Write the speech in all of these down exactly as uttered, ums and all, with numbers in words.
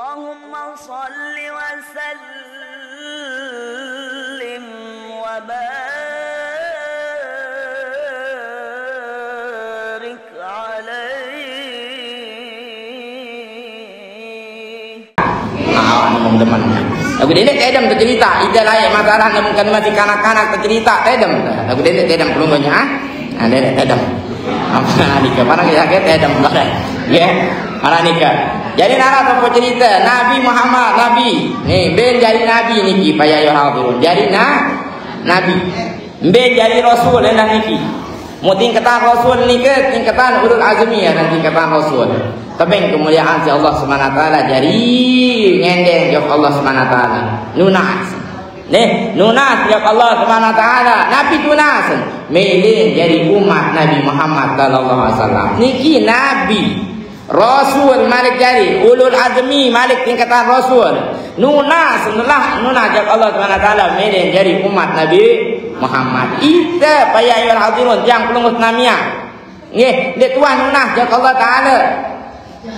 اللهم صل وسلم وبارك عليه. Ah, ni memang demen. Lagu dia ni tak ada cerita. Ida lain masalah, namun kan masih kanak-kanak tak cerita, tak ada. Lagu dia ni tak ada pelunggunya, ha? Ha, dia tak ada. Apa ni ke? Mana ke sakit? Tak ada. Ya. Mana ni ke? Jadi nara tu cerita Nabi Muhammad, Nabi. Ni, ben jadi Nabi niki, paya yo hadirun. Jadi na, Nabi. Ben jadi Rasul, endah niki. Mu tingkatan Rasul niki, tingkatan ulul azmi ya, dan tingkatan Rasul. Tebing kemuliaan si Allah Subhanahu Wa Taala, jadi ngendeng jawab Allah Subhanahu Wa Taala. Nunas. Nih, nunas jawab Allah Subhanahu Wa Taala. Nabi tunas. Milih jadi umat Nabi Muhammad sallallahu alaihi wasallam. Niki Nabi. Rasul malik jadi, ulul azmi malik tingkatan Rasul. Nunas, nulah, nunas jawab Allah Subhanahu Wa Taala milih jadi umat Nabi Muhammad. Ita paya ayuhal hadirun, tiang pelungguh namian. Nggih, ndik tuan nunas jawab Allah Taala.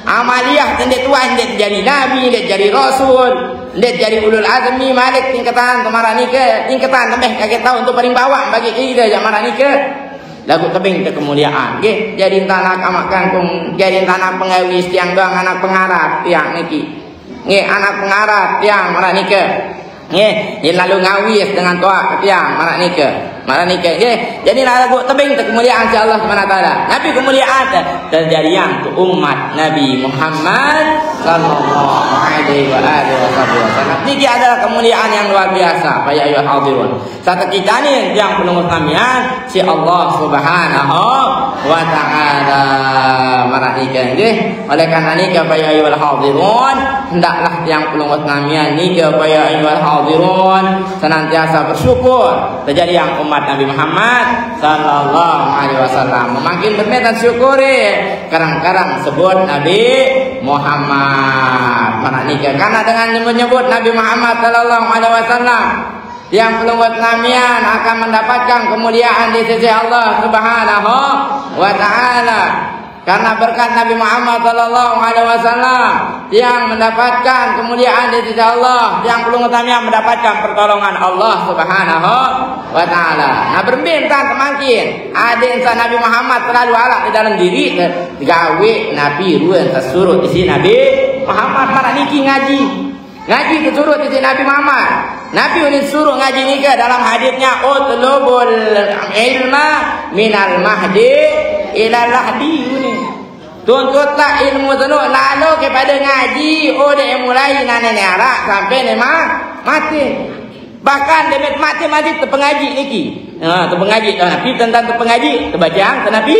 Amaliah ndik tuan, ndik jadi nabi, ndik jadi rasul, ndik jadi ulul azmi malik tingkatan temara nika, tingkatan lebih kaki tahu untuk paling bawah bagi kita jawab mara nika. Lagu tebing tu kemuliaan. Nggih, jadi entah anak amak kangkung, jadi entah anak pengawis tiang doang, anak pengarap tiang niki. Nggih, anak pengarap tiang mara nika. Nggih, jadi lalu ngawis dengan toak tiang mara nika. Mara nika, nggih. Jadi lagu tebing tu kemuliaan si Allah Subhanahu Wa Taala. Nabi kemuliaan tu terjadi yang ke umat Nabi Muhammad sallallahu alaihi wa alihi wasallam. Niki adalah kemuliaan yang luar biasa, paya ayuhal hadirun. Satu kita ni yang perlu namian si Allah Subhanahu Wa Taala. Mara nika, nggih. Oleh karena nika, paya ayuhal hadirun, hendaklah yang perlu namian nika, paya ayuhal hadirun, senantiasa bersyukur terjadi yang umat Nabi Muhammad sallallahu alaihi wasallam. Memakin berminta syukuri, kadang-kadang sebut Nabi Muhammad. Mara nika, karena dengan nyebut-nyebut Nabi Muhammad sallallahu alaihi wasallam, yang pelungguh namian akan mendapatkan kemuliaan di sisi Allah Subhanahu Wa Taala. Karena berkat Nabi Muhammad sallallahu alaihi wasallam, yang mendapatkan kemuliaan di sisi Allah, yang pelungguh namian mendapatkan pertolongan Allah Subhanahu Wa Taala. Nah, berembe tang kemangkin, adik insan Nabi Muhammad selalu alat di dalam diri, gawe Nabi ruan tersuruh isi Nabi Muhammad mara niki ngaji. Ngaji tersuruh isi Nabi Muhammad. Nabi ulin suruh ngaji nika dalam hadisnya, "Utlubul ilma minal mahdi ilal lahdi." Ini. Tuntutlah ilmu tu lalu kepada ngaji, oh, dia mulai nane nerak sampai nema mati. Bahkan dia mati, mati terpengaji niki. Ha, terpengaji. Tapi tentang terpengaji, terbaca, tetapi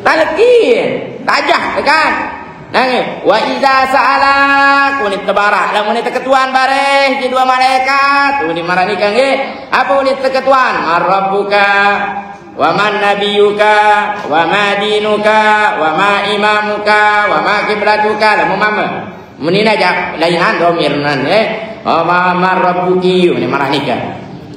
talqin, tajah, kan? Nangis. "Wa idza sa'alak," uni tebarak, lamun uni teketuan bareh di dua malaikat, uni mara nika, nggih. Apa uni teketuan? "Man rabbuka, wa man nabiyuka, wa ma dinuka, wa ma imamuka, wa ma kiblatuka." Lamun mama. Menina aja lainan domir nan, eh. "Wa ma, man rabbuki," uni mara nika.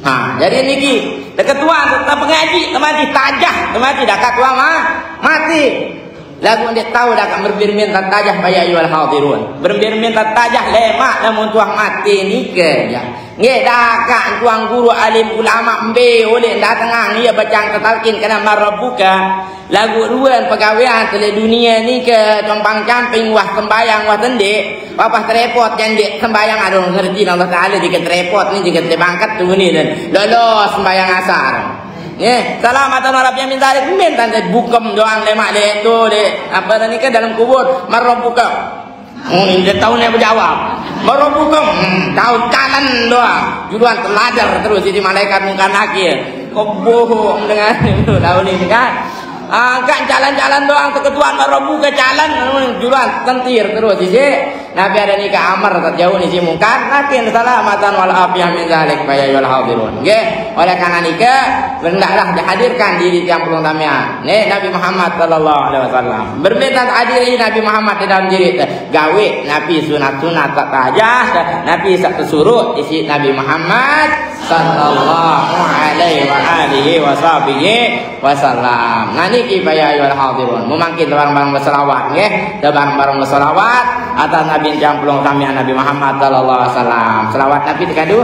Ha, jadi niki teketuan, tepengaji, temati tajah, temati dakat tua ma, mati. Lagu ndik tahu dah kak merbir minta tajah, paya ayuhal hadirun. Berbir minta tajah lemak namun tuah mati nika, ya. Nggih, dah kak tuang guru alim ulama embe oleh dah tengah ia bacang ketalkin kena man rabbuka. Lagu ruan pegawean tele dunia nika tumpang camping wah sembayang wah tende. Papah terepot jandik sembayang, aduh, ngerti Allah Taala jika terepot ni, jika terbangkat tu ni dan lolos sembayang asar. Nggih, salamatan wa afiatan min dzalik, min tanda bukem doang lemak dek tu dek apa tadi ke dalam kubur, man rabbuka. Hmm, dia tahu ni berjawab. Man rabbuka, hmm, tahu jalan doang. Juruan teladar terus jadi malaikat Mungkar Nakir. Kau bohong dengan tu tahu ni kan. Ah, kan jalan-jalan doang, teketuan man rabbuka jalan, juruan tentir terus jadi. Nabi ada nika amar tak jauh ni si Mungkar Nakir, salamatan wal afiyah min dzalik, paya ayuhal hadirun. Nggih, oleh karena nika hendaklah dihadirkan diri tiang pelungguh namian. Nih, Nabi Muhammad sallallahu alaihi wasallam. Berminta hadiri Nabi Muhammad di dalam diri teh. Gawe Nabi sunat-sunat tak tajah, Nabi sak tersuruh isi Nabi Muhammad sallallahu alaihi wa alihi wa sahbihi wasallam. Nah, niki paya ayuhal hadirun. Memangkin bareng-bareng berselawat, nggih. Bareng-bareng berselawat atas Nabi Jam pulung sami Nabi Muhammad sallallahu alaihi wasallam. Selawat Nabi tekadu.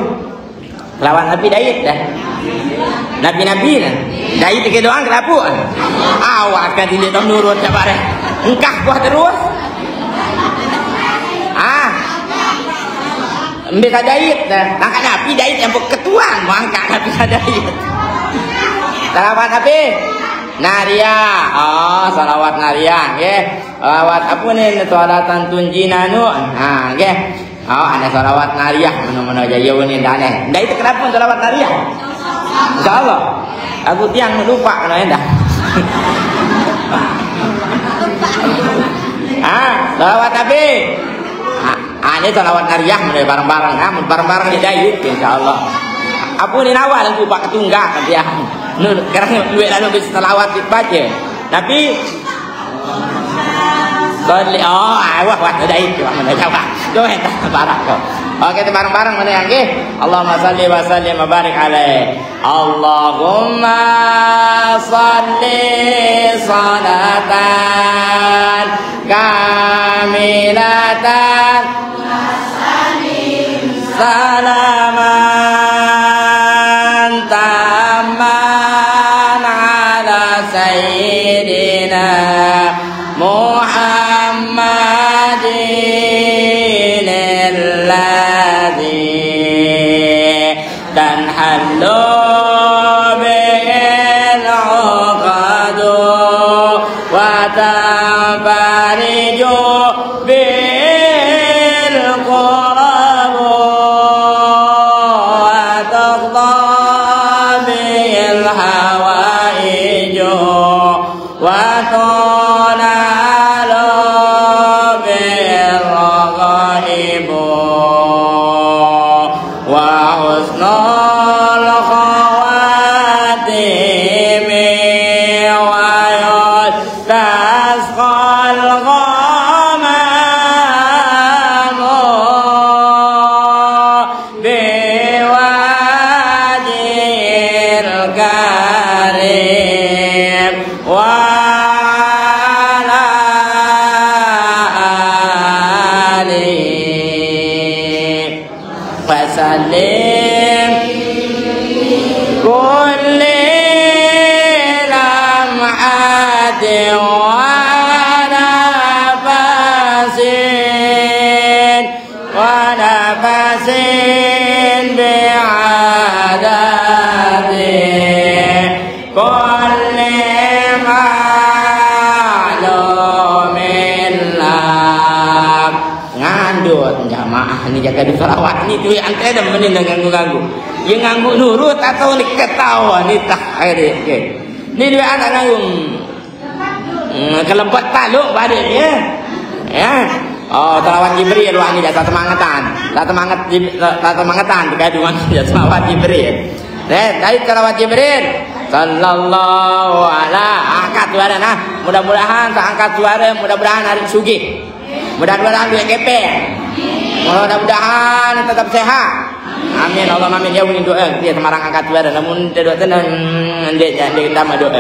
Selawat Nabi dait dah. Nabi-nabi nah. Dait ke doang ke dapur. Awas kan tidak tahu nurut sabar eh. Engkah kuah terus. Ah. Ambil tak dait dah. Angkat Nabi dait yang ketuan mau angkat Nabi tak dait. Selawat Nabi. Naria. Oh, selawat Naria, nggih. Lawat apa ni, salatan tunjina nu? Ha, nggih. Oh, ada salawat nariyah mana-mana jaya ni dah ni. Dah itu kenapa salawat nariyah? Insyaallah. Aku tiang lupa kena dah. Ha, salawat Nabi. Ha, ha, ni salawat nariyah mana bareng-bareng ha, bareng-bareng di dayut insyaallah. Apa ni nawa dan lupa ketunggal dia. Nu kerana duit lalu bisa salawat dibaca. Tapi Salli, oh, ah, wah, wah, dah itu, mana jawab. Tu, eh, tak barang tu. Okey, tu bareng-bareng mana yang, okey? Allahumma salli wa sallim wa barik alaih. Allahumma salli salatan kamilatan salaman tamman ala sayyidina Muhammadin alladhi tanhallu bihil uqadu wa tanfariju bihil kurabu wa taqda bihil hawaiju wa tunalu bihil ghaibu wa husnul khawatimi wa yustasqal ghamamu biwajhil karim wa ala alihi. Fasallim kulli lamhatin wa nafasin wa nafasin bi'adadi kulli ma'lumin lak. Ngandut jamaah ni jaga di salawat ni duit antai dah mending dah ganggu-ganggu. Dia nganggu nurut atau ni ketawa ni tak ada. Okey. Ni duit anak nganggu. Hmm, kelebet taluk balik ya. Ya. Oh, salawat Jibril wah ni dah tak semangetan. Tak semangat Jib- tak semangetan gaduhan dia salawat Jibril. Eh, dari salawat Jibril. Sallallahu ala angkat suara nah. Mudah-mudahan tak angkat suara, mudah-mudahan hari sugih. Mudah-mudahan duit kepeng. Mudah-mudahan tetap sehat. Amin. Allah amin. Ya, ini doa. Dia semarang angkat suara. Namun dia doa tenang. Dia dia dia tambah doa.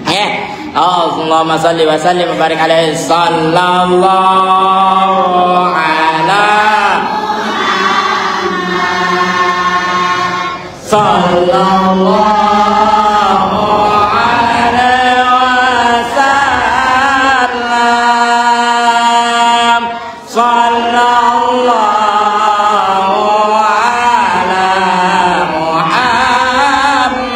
Eh. Allahumma salli wa sallim wa barik alaihi sallallahu ala sallallahu alaihi wasallam. Sallallahu ala Muhammad.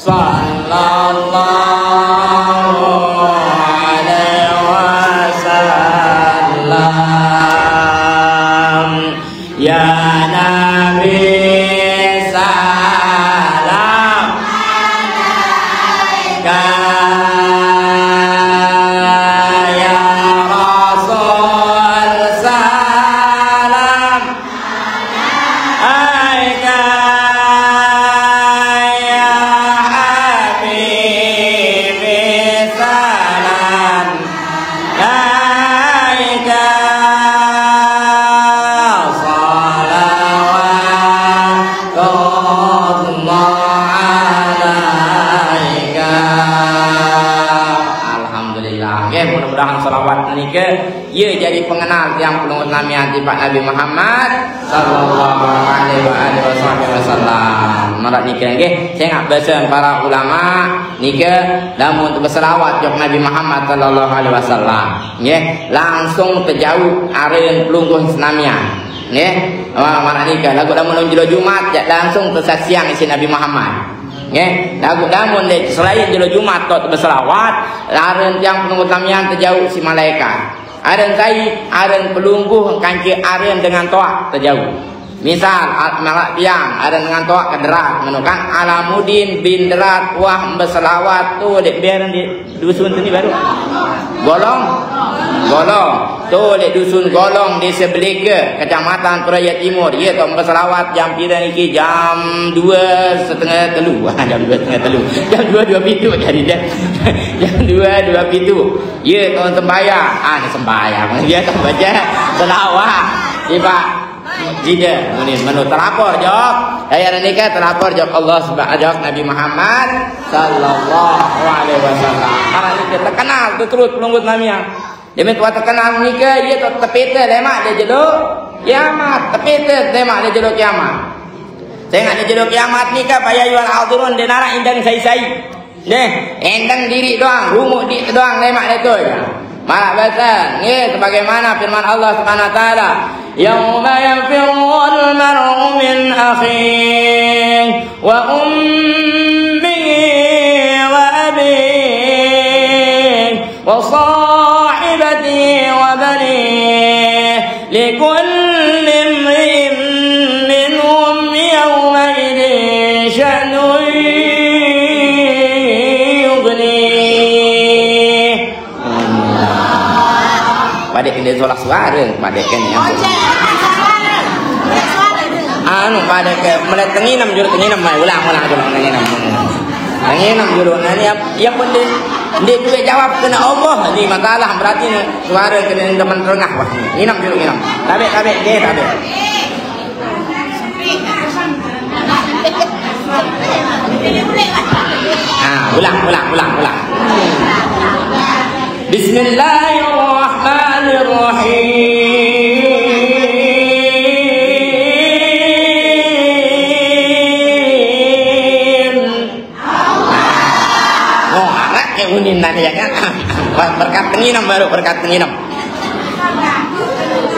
Sallallahu alaihi wasallam. Ya Nabi salam alaika, ya Rasul Jadi pengenal tiang pelungguh namian timpal Nabi Muhammad sallallahu alaihi wa alihi wasallam. Maraq nike nggih, sengaq base para ulama nike, lamun beselawat jok Nabi Muhammad sallallahu alaihi wasallam, nggih, langsung tejauq aran pelungguh senamian. Nggih, wah, maraq nike. Laguq lamun jelo Jumat, jaq langsung tesaksiang isiq Nabi Muhammad. Nggih, laguq lamun ndeq selain jelo Jumat toq beselawat, aran tiang pelungguh senamian tejauq siq malaekat. Aran sai, aran pelungguh kance aran dengan toaq tejauq. Misal, a-, maraq tiang, aran dengan toaq ke Derat, meno kan, Alamudin bin Derat, wah, beselawat tu, leq beren di dusun tu ni baru. Golong? Golong. Tu leq dusun Golong, Desa Beleke, Kecamatan Praya Timur. Ye toq beselawat jam pire niki? Jam due setengah telu. Jam due setengah telu. Jam due due pituq jari deh. Jam due due pituq. Ye, toq sembahyang. Ah, ni sembahyang. Dia toq baca selawat. Tiba. Jide, muni, meno telapor jok. Dayah nike telapor jok Allah Subha-, jok Nabi Muhammad sallallahu alaihi wasallam. Maraq nike tekenal teterus pelungguh senamian. Deme tuah tekenal nike, ye toq tepete lemaq leq jelo kiamat. Tepete lemaq leq jelo kiamat. Sengaq leq jelo kiamat nike, fa ya ayyuhal hadirun, ndeq naraq indeng sai-sai. Nggih, endeng diriq doang, runguq diq doang lemaq leq tui. Maraq base, nggih, sebagaimana firman Allah Subhanahu wa Ta'ala, "Yauma yafirrul mar'u min akhihi wa ummihi wa abihi wa sahibatihi wa banihi." Likulli imri'in minhum yawma idzin sya'nun yughnih. Padeq kene solah suare, padeq kene. Anu, padeq ke, melet tenginem, juluq tenginem, mai, ulang, ulang, juluq tenginem. Tenginem juluq. Nah, ni ap-, ye pun ndeq, ndeq due jawab kene Allah, ni masalah berarti ne. Suare kene demen rengah, wah. Nginem juluq, nginem. Tabeq, tabeq, nggih, tabeq. Ah, ulang, ulang, ulang, ulang. Bismillahirrahmanirrahim. Oh, araq ke unin nani, ya kan? Berkat tenginem baru, berkat tenginem.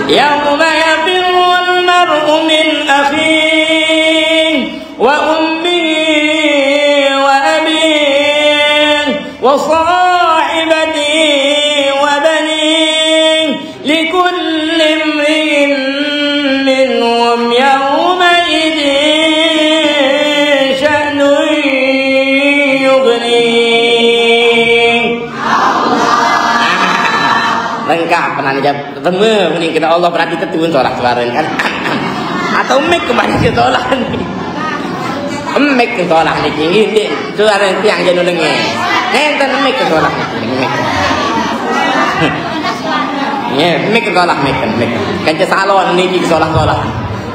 Yauma yafirrul mar'u min akhihi wa ummihi wa abihi wa sahibatihi wa banihi. Likulli imri'in minhum yawma idzin sya'nun yughnih. Lengkap, pernah jawab. Teme muni kene Allah berarti tetu solah suare kan. Atau mik kembali ke solah. Mik ke solah niki, nggih, nggih. Suare tiang jenu lenge. Nenten mik ke solah niki, mik. Nggih, mik ke solah, mik, mik. Kance salon niki solah-solah.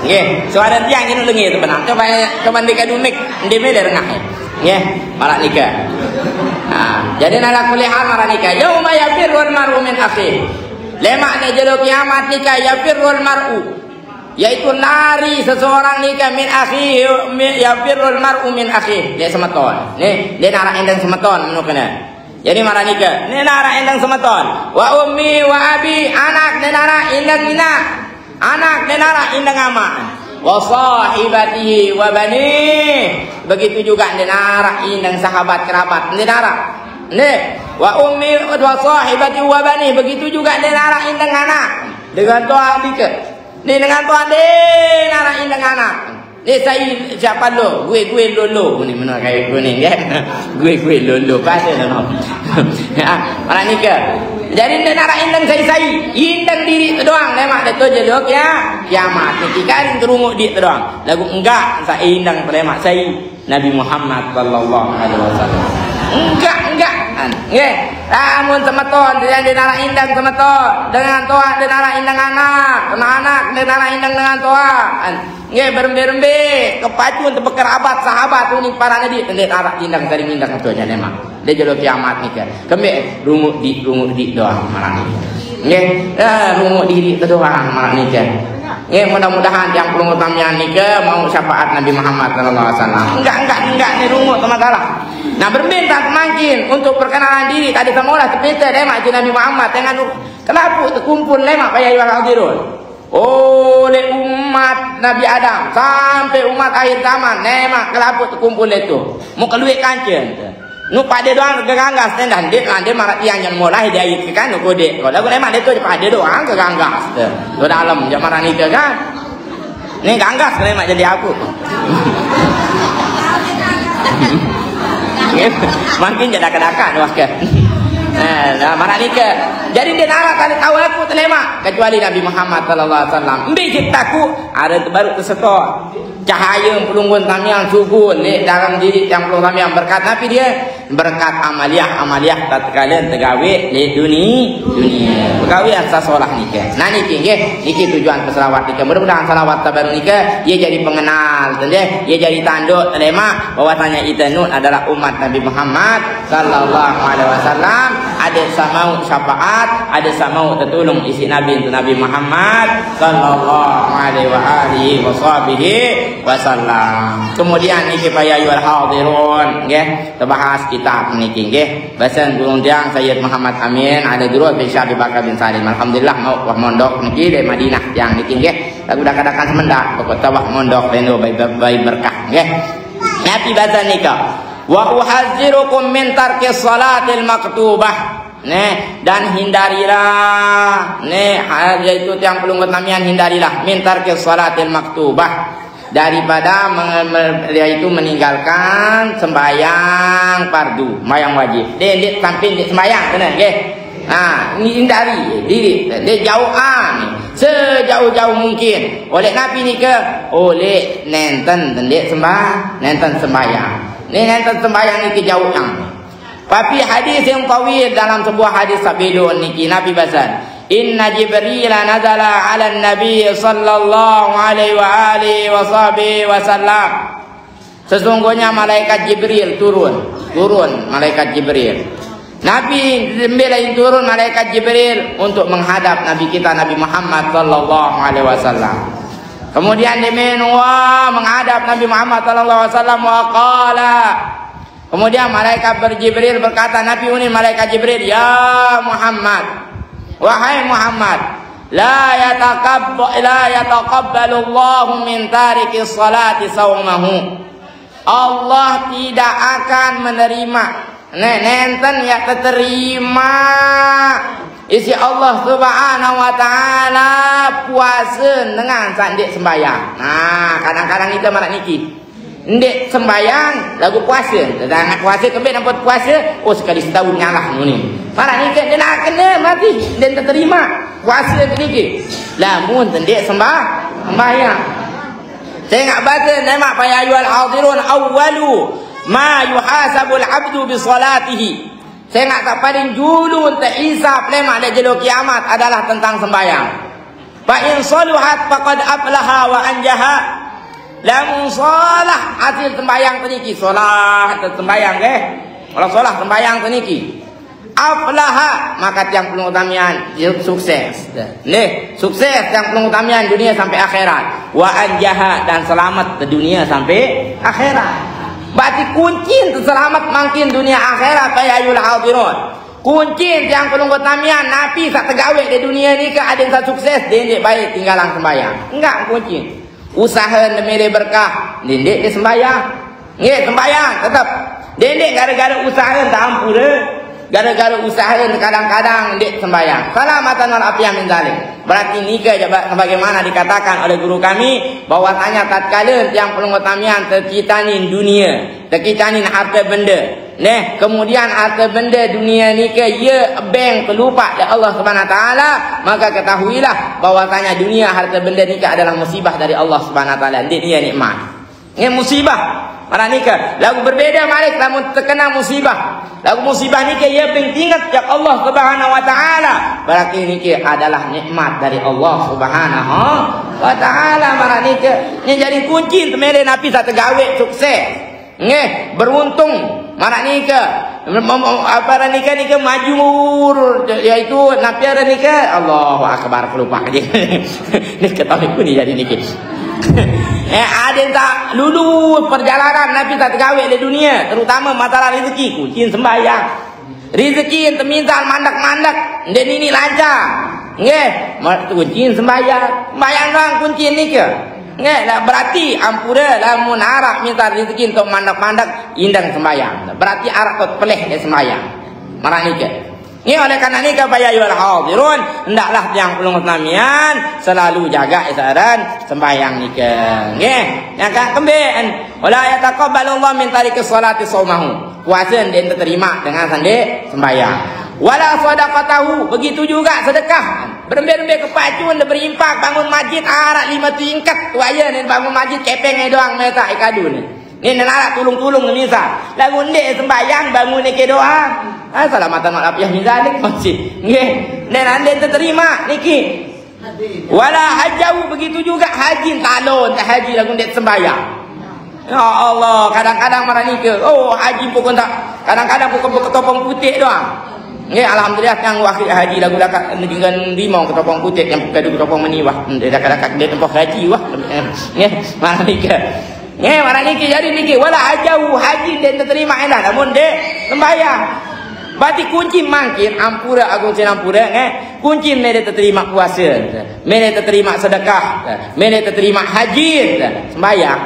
Nggih, suare tiang jenu lenge tebenang. Coba, coba ndeq kadu mik, ndeq mele rengah. Nggih, maraq nike. Nah, jadi ala kulli hal maraq nike. Yauma yafirrul mar'u min akhih. Lemaq leq jelo kiamat nike yafirrul mar'u. Yaitu lari seseorang nike min akhihi, mi-, yafirrul mar'u min akhih. Leq semeton. Nih, ndeq naraq endeng semeton, meno kene. Jadi maraq nike, ndeq naraq endeng semeton. Wa ummi wa abi, anak ndeq naraq endeng inaq. Anak ndeq naraq indeng amaq. Wa sahibatihi wa banih. Begitu juga ndeq naraq indeng sahabat kerabat, ndeq naraq. Ndeq. Wa ummi wa sahibatihi wa banih. Begitu juga ndeq naraq indeng anak. Dengan toaq dike. Ndeq dengan toaq ndeq naraq indeng anak. Ni sai siapa lo? Gue, gue lo lo. Ni meno kai gue ni, kan? Gue, gue lo lo. Pade lo. Ya, maraq nike. Jadi ndeq naraq indeng sai-sai. Indeng diriq doang lemaq leq to jelo kia-, kiamat. Niki kan terunguq diq doang. Laguq enggak saq indeng lemaq sai Nabi Muhammad sallallahu alaihi wasallam. Enggak, enggak. Nggih. Lamun semeton, ndeq naraq indeng semeton. Dengan toaq ndeq naraq indeng anak. Kene anak ndeq naraq indeng dengan toaq. Nggih, berembe-rembe, kepacun, tebekerabat, sahabat, unin para nabi, ndeq araq indeng sering indeng tu jane mah. Leq jelo kiamat nike. Kembeq runguq diq, runguq diq doang maraq nike. Nggih, eh, runguq diriq tedorang malah nike. Nggih, mudah-mudahan tiang pelungguh samian nike mau syafaat Nabi Muhammad sallallahu alaihi wasallam. Enggak, enggak, enggak ni runguq tu masalah. Nah, berembe taoq mangkin untuk perkenalan diri tadi semolah tepite lemaq Nabi Muhammad dengan kelapuq tekumpul lemaq paya yual hadirun. Oleh umat Nabi Adam sampai umat akhir zaman, lemaq kelapuq tekumpul leq tu. Muq keluiq kance. Nu pade doang geganggas, tendah ndeq, lande maraq tiang nyang molah di ayat kekan nu kodeq. Kalau lagu lemaq leq tu pade doang geganggas. Tu dalem jaq maraq nike kan. Ni ganggas kene mak jadi aku. Makin jadi kadang-kadang wah ke. Eh, nah, maraq nike. Jadi ndeq naraq kali tahu aku telemaq kecuali Nabi Muhammad sallallahu alaihi wasallam. Mbe ciptaku, are baruq tesetor. Cahaye pelungguh samian suguh leq dalem diriq tiang pelungguh samian berkat napi die? Berkat amaliah-amaliah tatkala tegawe leq duni-, dunie. Begawe asa solah nike. Nah niki nggih, niki tujuan peselawat nike. Mudah-mudahan selawat tabaru nike, ye jadi pengenal, nggih, ye jadi tanduk telemaq bahwasanya ite nu adalah umat Nabi Muhammad sallallahu alaihi wasallam, adeq saq mauq syafaat, adeq saq mauq tetulung isiq Nabi, Nabi Muhammad sallallahu alaihi wa alihi wa sahbihi wasallam. Kemudian niki paya yual hadirun, nggih, tebahas kitab niki, nggih. Basen guru tiang Sayyid Muhammad Amin, ada guru bin Syekh Abi Bakar bin Salim. Alhamdulillah, mauq wah mondok niki dari Madinah tiang niki, nggih. Lagu dakak-dakak semendak, pokok tawah mondok lendo bai, bai berkah, nggih. Napi basen nika? Wa uhadzirukum min tarkis salatil maktubah. Neh, dan hindarilah, neh, ha-, yaitu tiang pelungguh samian hindarilah, min tarkis salatil maktubah, daripada me-, me-, yaitu meninggalkan sembahyang fardu, sembahyang wajib. Ndeq, ndeq, sampai ndeq sembahyang kene, nggih. Ha, hindari diri, ndeq jauhan sejauh-jauh mungkin. Oleh napi nike? Oleh nenten ndeq sembah-, nenten sembahyang. Ni nenten sembahyang niki jauhan. Fa fi hadisin tawil, dalam sebuah hadis saq belon niki, Nabi basen, "Inna Jibril nazala 'alan Nabi sallallahu alaihi wa alihi wa sahbihi wasallam." Sesungguhnya malaikat Jibril turun, turun malaikat Jibril. Nabi, mbe lain turun malaikat Jibril untuk menghadap Nabi kita Nabi Muhammad sallallahu alaihi wasallam. Kemudian demikian wah menghadap Nabi Muhammad sallallahu alaihi wasallam wa qala, kemudian malaikat ber-, Jibril berkata, Nabi unin malaikat Jibril, "Ya Muhammad, wahai Muhammad, la yataqab-, la yataqabbalullahu min tariki salati saumahu." Allah tidak akan menerima, ne-, nenten yaq teterima isiq Allah Subhanahu wa Ta'ala puase dengan saq ndeq sembahyang. Nah, kadang-kadang ite maraq niki. Ndeq sembahyang, laguq puase. Sedangkan puase kembe nampak puase? Oh, sekali setahun nyalah muni. Maraq nike ndeq nakene mati, ndeq teterima puase niki. Lamun ndeq sembah-, sembahyang. Sengaq basen lemaq paya yual hadirun awwalu ma yuhasabul abdu bi salatihi. Sengaq saq paling julu tehisab lemaq leq jelo kiamat adalah tentang sembahyang. Fa in saluhat faqad aflaha wa anjaha. Lamun solah hasil sembahyang teniki, solah sembahyang, nggih. Kalau solah sembahyang teniki, aflaha, maka tiang pelungguh samian sukses. Nggih, sukses tiang pelungguh samian dunie sampai akhirat. Wa anjaha, dan selamet te dunie sampai akhirat. Berarti kunci te selamet mangkin dunie akhirat, ya ayyuhal hadirun. Kunci tiang pelungguh samian napi saq tegawe di dunie nike adeqn saq sukses, dendeq bae tinggalang sembahyang. Enggak kunci. Usahe ndeq mele berkah, dendeq ndeq sembahyang. Nggih, sembahyang tetep. Dendeq gare-gare usahe ndeq ampure, gare-gare usahe kadang-kadang ndeq sembahyang. Salamatan wal afiyah min dzalik. Berarti nike jaq sebagaimana dikatakan oleh guru kami, bahwasanya tatkala tiang pelungguh samian tekitanin dunie, tekitanin harte bende, neh, kemudian harte bende dunie nike ye ebeng kelupaq leq Allah Subhanahu wa Ta'ala, maka ketahuilah bahwasanya dunie harte bende nike adalah musibah dari Allah Subhanahu wa Ta'ala, ndeq nie nikmat. Nggih, musibah. Maraq nike, laguq berbeda malik lamun tekena musibah. Laguq musibah nike ye beng tinget jaq Allah Subhanahu wa Ta'ala. Berarti nike adalah nikmat dari Allah Subhanahu wa Ta'ala. Maraq nike, nike jari kunci temele napi saq tegawe sukses. Nggih, beruntung. Maraq nike, Mem-, mem-, apa aran nike, nike majur, yaitu napi aran nike, Allahu Akbar, kelupa aja. Ni ketahui pun ni jadi nike. Eh, ada yang tak lulus perjalanan, napi tak tegawe di dunia, terutama masalah rezeki, kunci sembahyang. Rezeki yang teminta mandek-mandek, nde nini lancar. Nggih, ma-, kunci sembahyang. Sembahyang doang kunci nike. Nggih, lah berarti ampura lamun arep minta rezeki untuk mandek-mandek, indeng sembahyang. Berarti arep tot peleh dia sembahyang. Maraq nike. Nggih, oleh karena nike, fa ya ayyuhal hadirun, hendaklah tiang pelungguh senamian selalu jaga esaran sembahyang nike. Nggih, yang kang kembe, wala yataqabbalullahu min tariki sholati shaumahu. Puasa ndeq terima dengan sande sembahyang. Wala sadaqatahu, begitu juga sedekah. Berembe-rembe kepacun, ndeq berinfak, bangun masjid araq lime tingkat. Wah, ye, ni bangun masjid kepeng doang, metak ikadun. Ni nenarak tulung-tulung misal. Laguq ndeq sembahyang, bangun nike doang. Ah, salamatan wal afiah min zalik masih. Nggih. Ndeq, ndeq terima niki. Wala hajjahu, begitu juga haji, talon tak haji laguq ndeq sembahyang. Ya Allah, kadang-kadang maraq nike. Oh, haji pokok tak. Kadang-kadang pokok ketopong putih doang. Nggih, alhamdulillah, kang wakil haji laguq lakat dengan lima ketopong putih, yang bukan ketopong meni, wah. Ndeq, kadang-kadang dia tempoh haji, wah. Nggih, maraq nike. Nggih, maraq niki, jadi niki, wala hajjahu, haji ndeq terima endah, lamun ndeq sembahyang. Berarti kunci mangkin ampura agung sinampura, nggih. Kunci mele terima puasa, mele terima sedekah, mele terima haji, sembahyang.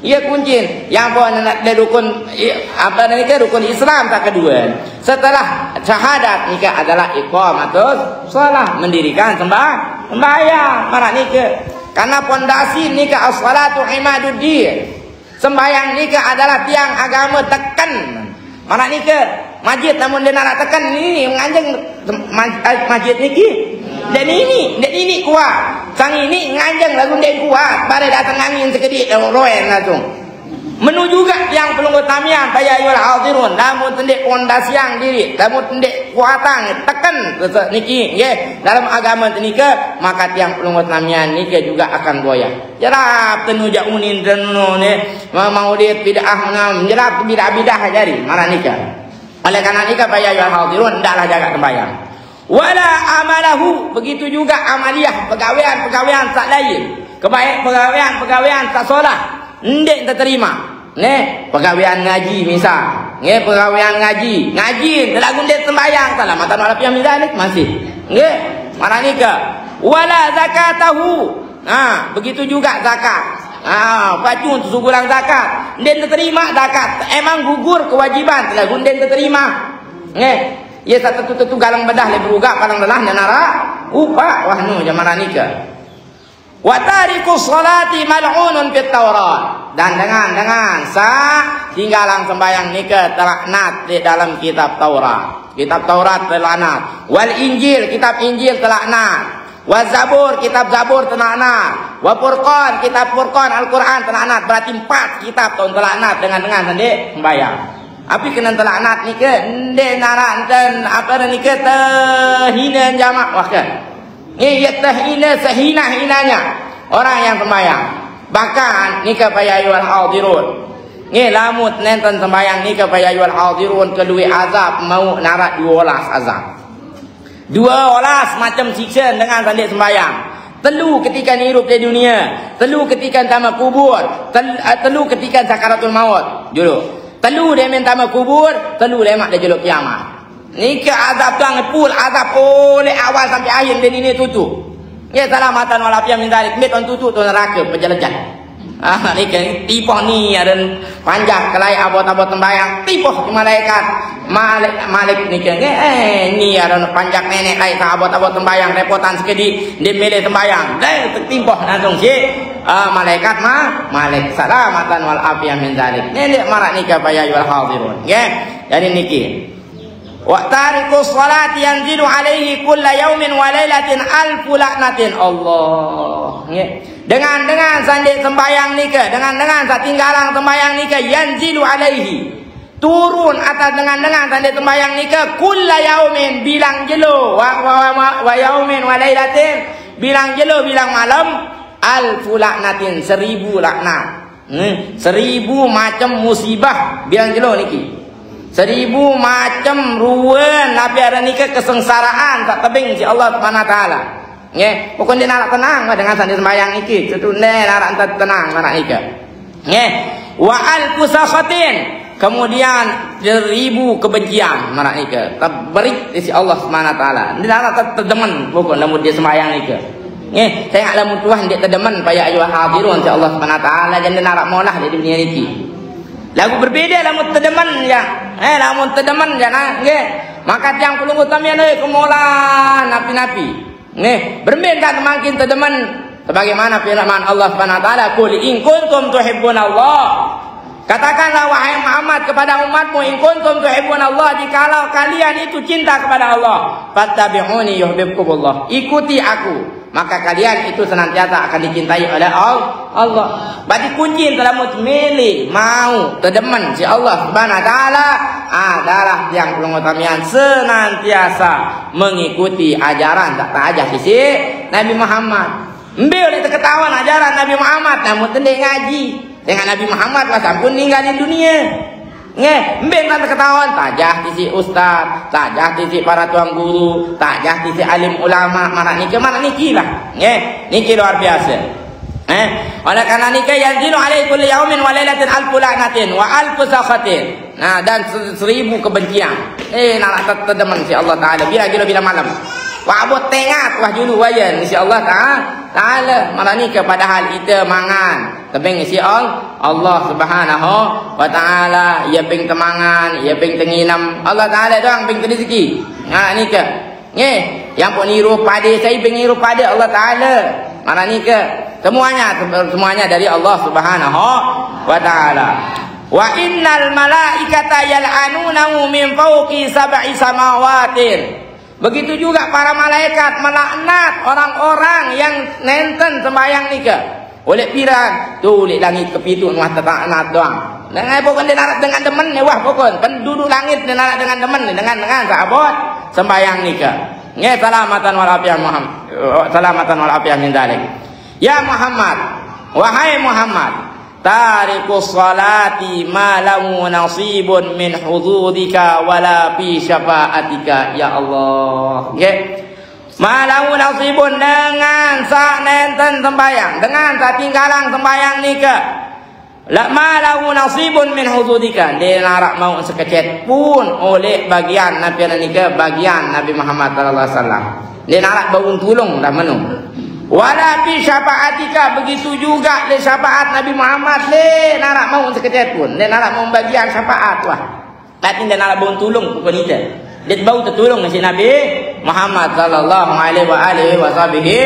Iya kunci. Yang pun dari rukun, i-, apa nike, rukun Islam tak kedua. Setelah syahadat nike adalah iqamatus shalah, mendirikan sembah-, sembahyang. Maraq nike. Karena pondasi nike as-shalatu imaduddin. Sembahyang nike adalah tiang agama teken. Maraq nike, masjid lamun ndeq naraq teken, ni nganjeng maj-, eh, masjid niki. Ndeq nini, ndeq nini kuat. Sang ini nganjeng laguq ndeq kuat, bare dateng angin sekediq, roen langsung. Menu juga tiang pelungguh senamian, fa ya ayyuhal hadirun, lamun tendeq pondasiang diriq, lamun tendeq kuatang, teken, niki, nggih, dalam agama tenike, maka tiang pelungguh senamian nike juga akan goyah. Jerap tenu jak unin tenu ne, ma-, maulid bid'ah ngam, jerap bid'ah-bid'ah jari, maraq nike. Oleh karena nike, fa ya ayyuhal hadirun, hendaklah jaga sembahyang. Wala amalahu, begitu juga amaliah, pegawean-pegawean saq lain. Kebaik pegawean-pegawean saq solah, ndeq teterima. Nggih, pegawean ngaji misal. Nggih, pegawean ngaji. Ngaji, laguq ndeq sembahyang, salamatan wal afiah min zalik masih. Nggih, maraq nike. Wala zakatahu. Nah, begitu juga zakat. Ah, pacun tesugulang zakat. Ndeq teterima zakat. Emang gugur kewajiban, laguq ndeq teterima. Nggih. Ye saq tetu-tetu galeng bedah leq berugaq paling lelah ndeq naraq upaq. Wah, nu jaman nike. Wa tarikus sholati mal'unun fit Taurat. Dan dengan, dengan saq tinggalang sembahyang nike telaknat leq dalem kitab Taurat. Kitab Taurat telaknat. Wal Injil, kitab Injil telaknat. Wa Zabur, kitab Zabur telaknat. Wa Furqan, kitab Furqan, Al-Quran telaknat. Berarti empat kitab taun telaknat dengan-dengan sendeq sembahyang. Api kenen telaknat nike, ndeq naraq enten, apa nike, tehine jamak, wah, ke. Nggih, ye tehine sehina-hinanya orang yang sembahyang. Bahkan nike, fa ya ayyuhal hadirun. Nggih, lamun nenten sembahyang nike, fa ya ayyuhal hadirun, kelueq azab mauq naraq due olas azab. Due olas macem sikse dengan sendeq sembahyang. Telu ketike irup leq dunie, telu ketike tame kubur, tel-, eh, telu ketike sakaratul maut. Juluq. Telu demen tame kubur, telu lemaq leq juluq kiamat. Nike azab tuang pul, azab oleq awal sampe akhir, ndeq nine tutuq. Ye, salamatan wal afiah min zalik, mbe taun tutuq, taun nerake, pejelejah. Ah, nike tipoh ni aran panjak kelai abot-abot sembahyang, tipoh malaikat. Malik, Malik nike, eh, ni aran panjak neneq laeq saq abot-abot sembahyang repotan sekediq, ndeq mele sembahyang. Deh, tipoh langsung siq, ah, malaikat ma-, Malik, salamatan wal afiah min zalik. Ndeq maraq nike, fa ya ayyuhal hadirun. Nggih. Jadi niki. Wa tarikus sholati yanzilu alaihi kulla yaumin wa lailatin alfu laknatin. Allah. Nggih. Dengan, dengan saq ndeq sembahyang nike, dengan, dengan saq tinggalang sembahyang nike, yanzilu alaihi. Turun atas dengan, dengan saq ndeq sembahyang nike, kulla yaumin, bilang jelo, wa, wa, wa, wa, wa yaumin wa lailatin, bilang jelo, bilang malem, alfu laknatin, seribu laknat. Nih, seribu macem musibah bilang jelo niki. Seribu macem ruan, napi aran nike, kesengsaraan saq tebeng siq Allah Subhanahu wa Ta'ala. Nggih, pokok ndeq naraq tenang wah dengan saq ndeq sembahyang niki. Tetu ndeq naraq ente tenang maraq nike. Nggih. Wa alfu sakhatin, kemudian seribu kebencian maraq nike. Teberik siq Allah Subhanahu wa Ta'ala. Ndeq naraq te-, tedemen pokok lamun ndeq sembahyang nike. Nggih, sengaq lamun tuah ndeq tedemen, fa ya ayyuhal hadirun, siq Allah Subhanahu wa Ta'ala, jaq ndeq naraq molah leq dunie niki. Laguq berbeda lamun tedemen, ya. Eh, lamun tedemen, ya, nah, nggih. Maka tiang pelungguh tamian, eh, kemolah napi-napi. Nggih, berembe ntan mangkin tedemen? Sebagaimana firman Allah Subhanahu wa Ta'ala, "Qul in kuntum tuhibbunallah." Katakanlah, wahai Muhammad, kepada umatmu, "In kuntum tuhibbunallah," jikalau kalian itu cinta kepada Allah, "fattabi'uni yuhibbukumullah." Ikuti aku, maka kalian itu senantiasa akan dicintai oleh Al-, Allah. Berarti kunci dalam mele mau tedemen siq Allah Subhanahu wa Ta'ala adalah tiang pelungguh tamian senantiasa mengikuti ajaran saq teajah siq Nabi Muhammad. Mbe uleq teketauen ajaran Nabi Muhammad? Lamun te ndeq ngaji. Sengaq Nabi Muhammad wah sampun ninggalin dunie. Nggih, mbe ntan teketauen? Tajah tisiq ustaz, tajah tisiq para tuan guru, tajah tisiq alim ulama, maraq nike, maraq niki lah. Nggih, niki luar biase. Eh, oleh karena nike, "Yanzilu alaihi kulli yaumin wa lailatin alfu la'natin wa alfu sakhatin." Nah, dan se-, seribu kebencian. Eh, naraq te-, tedemen siq Allah Ta'ala. Bila, bila, bila malam. Wah abot tengat, wah julu wayen siq Allah Ta-, Ta'ala. Maraq nike padahal ite mangan. Tebeng siq Al-, Allah Subhanahu wa Ta'ala, ie ping temangan, ie ping tenginem. Allah Ta'ala doang ping terezeki. Nah, nike. Nggih, yang pun niru pade, sai ping niru pade Allah Ta'ala. Maraq nike. Semuanya, semuanya dari Allah Subhanahu wa Ta'ala. "Wa innal malaikata yal'anunahu min fauqi sab'i samawatin." Begitu juga para malaikat melaknat orang-orang yang nenten sembahyang nike. Oleh piran? Tuh, oleh langit kepituq nuah telaknat doang. Dengan pokok ndeq naraq dengan demen ne, wah pokok. Penduduk langit ndeq naraq dengan demen ne, dengan, dengan saq abot sembahyang nike. Nggih, salamatan wal afiyah Muhammad. Salamatan wal afiyah min dzalik. Ya Muhammad, wahai Muhammad, tarikus salati ma lahu nasibun min hududika wala fi syafaatika, ya Allah. Nggih. Ma lahu nasibun, dengan saq nenten sembahyang, dengan saq tinggalang sembahyang nike. La ma lahu nasibun min hududika, ndeq naraq mauq sekecet pun oleq bagian napi aran nike, bagian Nabi Muhammad sallallahu alaihi wasallam. Ndeq naraq bau tulung dah menu. Wala fi syafaatika, begitu juga leq syafaat Nabi Muhammad, ndeq naraq mauq sekecet pun, ndeq naraq mauq bagian syafaat. Wah. Berarti ndeq naraq bau tulung pokok nike. Ndeq bau tetulung siq Nabi Muhammad sallallahu alaihi wa alihi wa sahbihi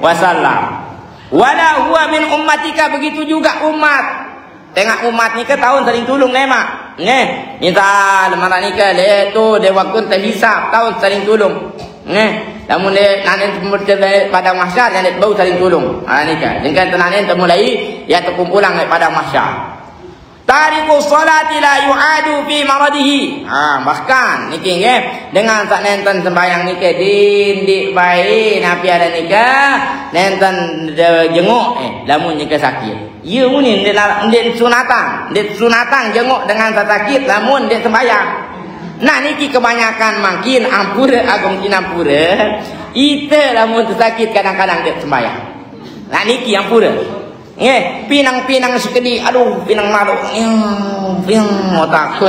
wasallam. Wala huwa min ummatika, begitu juga umat. Tengaq umat nike taun saling tulung, ne, Maq? Nggih. Misal, maraq nike, leq to, leq waktu tehisab, taun saling tulung. Nggih. Lamun leq nanen temu leq padang mahsyar, ndeq bau saling tulung. Ha, nike. Jengke tenanen temu lai, ya tekumpulang leq padang mahsyar. Tarikus salati la yu'adu fi maradihi. Ha, bahkan niki nggih, dengan saq nenten sembahyang nike, ndeq bae napi aran nike, nenten de-, jenguk, eh, lamun nike sakit. Ie muni ndeq la-, ndeq sunatang, ndeq sunatang jenguk dengan saq sakit lamun ndeq sembahyang. Nah, niki kebanyakan mangkin ampure, agung kin ampure, ite lamun tesakit kadang-kadang ndeq sembahyang. Nah, niki ampure. Nggih, pinang-pinang sekediq, aduh, pinang maluq. Nyeng, nyeng, otak.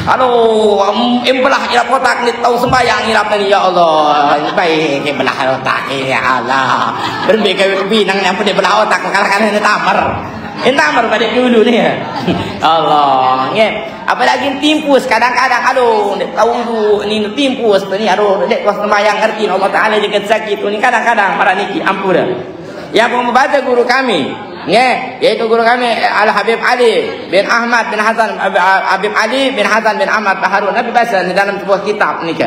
Aduh, em, em belah ilap otak ni, tau sembahyang ilap tadi, ya Allah. Baik, em belah otak ni, ya Allah. Berembe gawe kepinang ni, ampun, dia belah otak, kadang-kadang ni tamer. Ni tamer pade dulu ni. Allah, nggih. Apalagi timpus, kadang-kadang, aduh, ndeq tau wudu, ni timpus, ni, aduh, ndeq kuat sembahyang, ngerti Allah Taala jage sakit, ni kadang-kadang maraq niki, ampure. Yang pembaca guru kami, nggih, yaitu guru kami Al Habib Ali bin Ahmad bin Hasan, Habib Ali bin Hasan bin Ahmad Baharun, napi base di dalam sebuah kitab nike.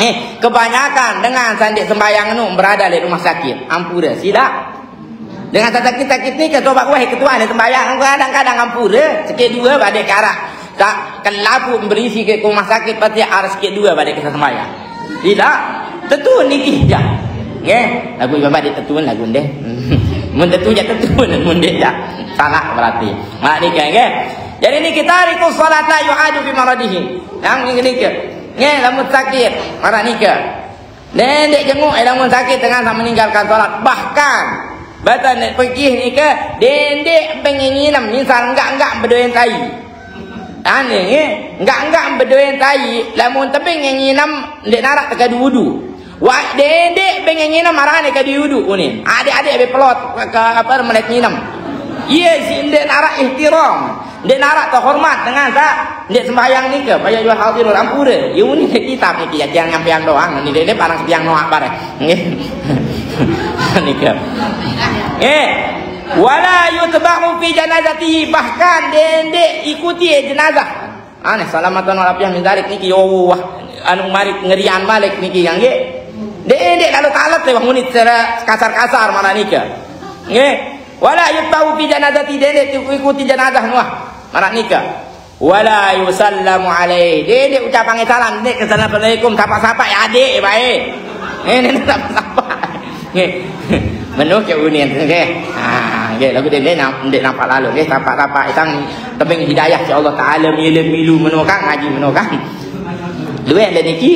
Eh, kebanyakan dengan saq ndeq sembahyang nu berada di rumah sakit. Ampure, silaq. Dengan saq sakit-sakit nike, coba wah ketuan sembahyang, kadang-kadang ampure, sekeq due bade ke araq. Tak kelapu berisi ke rumah sakit, pasti araq sekeq due bade ke sembahyang. Tidak. Tetu niki jaq. Nggih, lagu Imam Badi tetu lagu ndeh. Mun tetu jaq tetu, mun ndeh jaq salah berarti. Mak niki nggih. Jadi niki tariku salat la yu'adu fi maradihi. Yang niki niki. Nggih, lamun sakit, maraq nike. Ndeq jenguk, eh, lamun sakit dengan saq meninggalkan salat. Bahkan, base ndeq pekih nike, dendeq pengen nginem, misal enggak-enggak bedoen tai. Aneh, nggih. Enggak-enggak bedoen tai, lamun tebeng nginem, ndeq naraq tekadu wudu. Wah, dendeq pengen nginem, maraq ndeq kadu wudu, unin. Adeq-adeq be pelot ke, ke, apa, melet nginem. Iye, si ndeq naraq ihtiram. Ndeq naraq tehormat dengan saq ndeq sembahyang nike, fa ya ayyuhal hadirun, ampure. Ye unin kitab niki, ya, tiang nyampeang doang, ni dede parang tiang noaq bare. Nggih. Nike. Nggih. Wala yutba'u fi janazatihi, bahkan dendeq ikuti jenazah. Aneh, salamatan wal afiah min dzalik niki, yo, wah, anu malik ngerian malik niki, ya, nggih. Dendeq lalo talet, wah, muni secara kasar-kasar maraq nike. Nggih. Wala yutba'u fi janazati, dendeq ikuti jenazah, wah, maraq nike. Wala yusallamu alaih. Dendeq ucapange salam, ndeq ke assalamualaikum, sapa-sapa ya adeq bae. Eh, ndeq sapa-sapa. Nggih. Meno ke unin, nggih. Ah, nggih, laguq dendeq nam-, ndeq nampak lalo, nggih, sapa-sapa. Itang tebeng hidayah, insyaallah taala, milu-milu meno kan, ngaji meno kan. Lueq ndeq niki.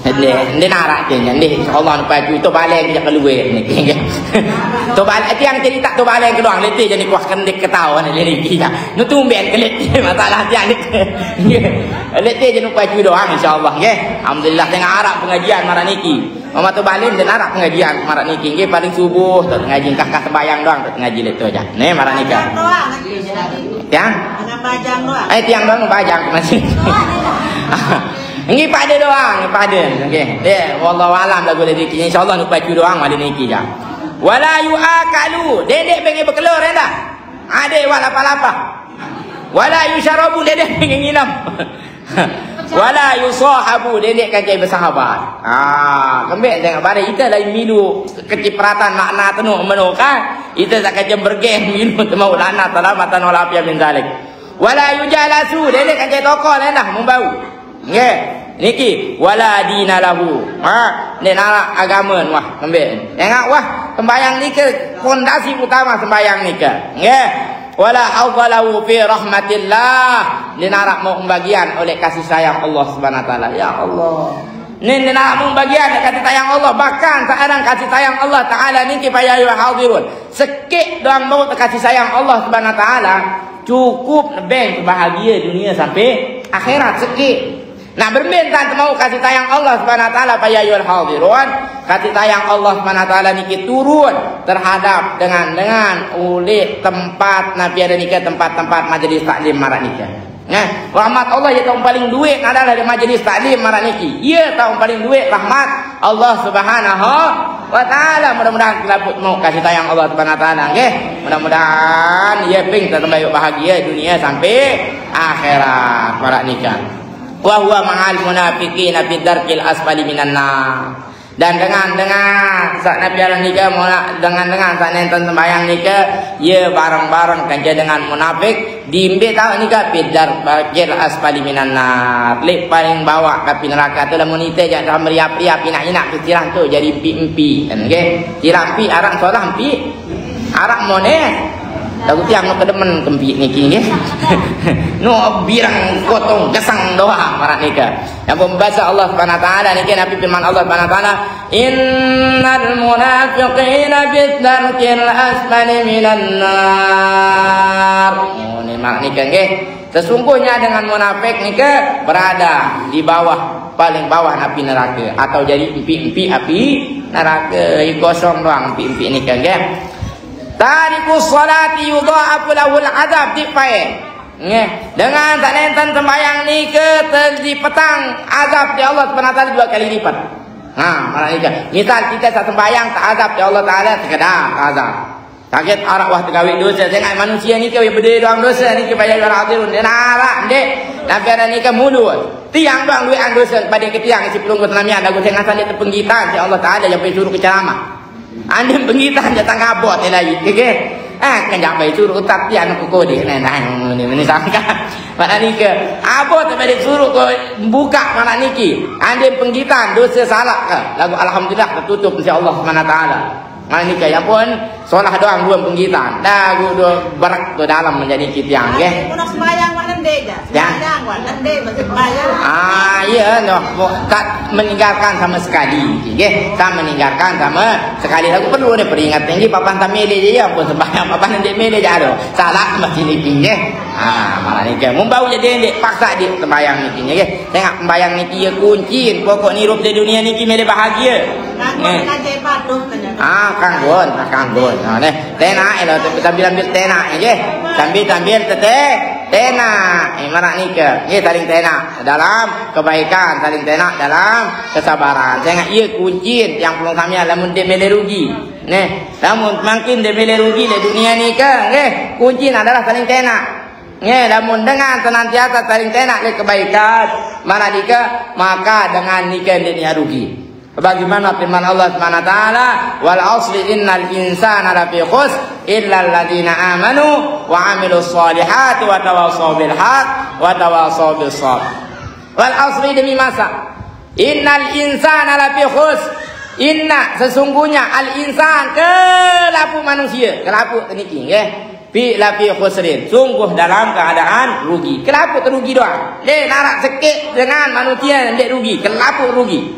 Ndeq, ndeq naraq ke, ndeq, insyaallah, ne pacu, to baleng jaq keluar niki. To baleng, tiang cerita to baleng ke doang, letih jaq niki, wah, kendek ketawa ne, jadi kita. Nu tumben ke letih, masalah tiang niki. Letih jaq nu pacu doang, insyaallah, nggih. Alhamdulillah, tengah araq pengajian maraq niki. Mama to baleng, ndeq naraq pengajian maraq niki, nggih, paling subuh, to ngaji, kah, kah sembahyang doang, to ngaji letih jaq. Ne, maraq niki. Bajang doang, nggih, jadi. Tiang? Anak bajang doang. Eh, tiang doang bajang masih. Nggih, pade doang, pade. Nggih. Deh, wallahu alam laguq rezeki. Insyaallah nu pacu doang wali niki, ya. Wala yuakalu, dendeq pengen bekelor endah. Adeq wah lapah-lapah. Wala yusyarabu, dendeq pengen nginem. Wala yusahabu, dendeq kance besahabat. Ah, kembeq tengok bare ite lain milu kecipratan makna tenuk meno kan. Ite saq kance bergeng milu temau laknat, salamatan wal afiah min dzalik. Wala yujalasu, dendeq kance tokol endah mun bau. Nggih. Niki, wala dina lahu. Ha, ndeq naraq agame, wah, kembeq. Engat, wah, sembahyang nike pondasi utama sembahyang nike. Nggih. Wala hadza lahu fi rahmatillah. Ndeq naraq mauq bagian oleh kasih sayang Allah Subhanahu wa taala. Ya Allah. Ndeq naraq mauq bagian kasih sayang Allah. Bahkan sekarang kasih sayang Allah Taala niki, fa ya ayyuhal hadirun, sekeq doang mauq kasih sayang Allah Subhanahu wa taala, cukup nebeng bahagia dunia sampai akhirat sekeq. Nah, berembe ntan temauq kasih sayang Allah Subhanahu wa taala, fa ya ayyuhal hadirun. Kasih sayang Allah Subhanahu wa taala niki turun terhadap dengan-dengan uleq tempat napi aran nike, tempat-tempat majelis taklim maraq nike. Nah, rahmat Allah, ye taoq paling lueq adalah di majelis taklim maraq niki. Ye taoq paling lueq rahmat Allah Subhanahu wa taala. Mudah-mudahan kita dapat mauq kasih sayang Allah Subhanahu wa taala, nggih. Mudah-mudahan ye ping tetembayuk bahagia dunia sampai akhirat maraq nike. Wa huwa ma'al munafiqina fid darkil asfali minan nar. Dan dengan-dengan saq napi aran nike, mula-, dengan-dengan saq nenten sembahyang nike, ye bareng-bareng kance dengan munafik, di mbe taoq nike, fid darkil asfali minan nar. Leq paling bawaq api nerake. Te lamun ite jaq meriap-riap, inaq-inaq, pikiran tu jari empik-empik, kan, nggih. Pikiran empik, araq solah empik. Araq mone. Laguq tiang nu kedemen kempik niki, nggih. Nu bireng kotong geseng doang maraq nike. Yang pembasa Allah Subhanahu wa taala niki, napi firman Allah Subhanahu wa taala, "Innal munafiqina fid darkil asfali minan nar." Oh, ni maraq nike, nggih. Sesungguhnya dengan munafik nike berada di bawah, paling bawah api nerake, atau jari empik-empik api nerake. Ye kosong doang empik-empik nike, nggih. Tarikus salati yudha'afu lahul adzab, dipae. Nggih, dengan saq nenten sembahyang nike tedipetang azab siq Allah Subhanahu wa taala due kali lipat. Nah, maraq nike. Misal kite saq sembahyang teazab siq Allah taala, sekedar teazab. Sakit araq wah tegawe dose, sengaq manusie nike ye bede doang dose nike, fa ya ayyuhal hadirun, ndeq naraq, ndeq. Napi aran nike mundur. Tiang doang lueqan dose pade ke tiang siq pelungguh senamian, laguq sengaq saq ndeq tepenggitan siq Allah taala, ye pe suruq ke ceramah. Andin penggitan jaq tang abot ilai, nggih. Ah, kenjak bae suruq utat pian ku kodeq, nah, nah, ngene, ngene sangka. Maraq nike, abot bae suruq ko bukaq maraq niki. Andin penggitan dose salaq ke. Laguq alhamdulillah tetutup insyaallah Subhanahu wa taala. Nah, niki ya pun, solah doang dua penggitan. Dah, gua dua berak tu dalam menjadi kitiang, nggih. Mun sembahyang wak nende ja. Ya. Sembahyang wak nende, masih sembahyang. Ah, iya, noh. Mo-, tak meninggalkan sama sekali, nggih. Tak meninggalkan sama sekali. Lagu perlu ni peringat tinggi, papan tak milih je, ya pun sembahyang, papan nende milih je, aduh. Salah masih niki, nggih. Ah, malah niki. Mun bau jadi ndeq paksa dia sembahyang niki, nggih. Tengok sembahyang niki ya kunci. Pokok ni hidup di dunia niki milih bahagia. Nah, nggih. Kan jadi patuh, kan. Ah, kanggon, ah, kanggon. Nah, neh, tenak, eh, lah, sambil-sambil tenak, nggih. Sambil-sambil tete-, tenak. Eh, marak nike. Nggih, saling tenak. Dalam kebaikan, saling tenak dalam kesabaran. Saya ingat, iya, kunci yang pelong samia lamun dia milih rugi. Neh, lamun makin dia milih rugi di dunia nike, nggih, kunci adalah saling tenak. Nggih, lamun dengan senantiasa saling tenak di kebaikan, malah nike, maka dengan nike dia rugi. Bagaimana firman Allah Subhanahu wa taala, "Wal asri innal insana lafi khusr, illa alladzina amanu wa amilus solihati wa tawasau bil haq wa tawasau bis sabr." Wal asri, demi masa. Innal insana lafi khusr. Inna, sesungguhnya, al insan, kelapu manusia, kelapu teniki, nggih. Fi lafi khusrin, sungguh dalam keadaan rugi. Kelapu terugi doang. Deh, narak sekik dengan manusia ndeq rugi, kelapu rugi.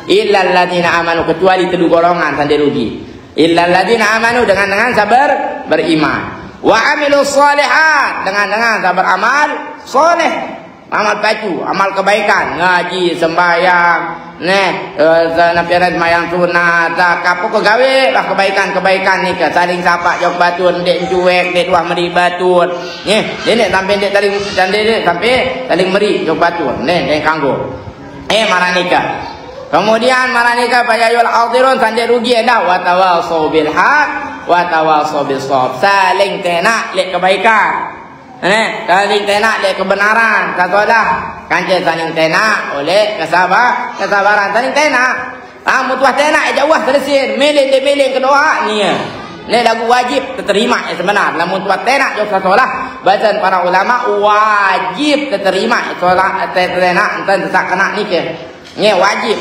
Illal ladzina amanu, kecuali telu golongan sande rugi. Illal ladzina amanu, dengan, dengan sabar beriman. Wa amilus solihat, dengan, dengan sabar amal soleh. Amal pacu, amal kebaikan, ngaji, sembahyang, neh, eh, napi aran sembahyang sunat, zakat, pokok gawe lah kebaikan-kebaikan nike, saling sapa jok batur, ndeq cuek, ndeq tuah meri batur. Neh, ndeq sampai ndeq saling, ndeq sampai saling meri jok batur. Neh, ndeq kanggo. Eh, marak nike. Kemudian marak nike, fa ya ayyuhal hadirun, sande rugi endah, wa tawasau bil haq, wa tawasau bis sabr. Saling tenak leq kebaikan. Neh, saling tenak leq kebenaran, kesolah. Kance saling tenak oleh kesaba-, kesabaran. Saling tenak. Ah, mun tuah tenak, eh, jauh selesai. Meleng deh, meleng kedoa, nia. Neh, lagu wajib teterima, eh, sebenar. Lamun tuah tenak jauh kesolah, bahasan para ulama, wajib teterima, eh, solah, eh, te-, tenak, enten sesak kena nike. Nggih, wajib.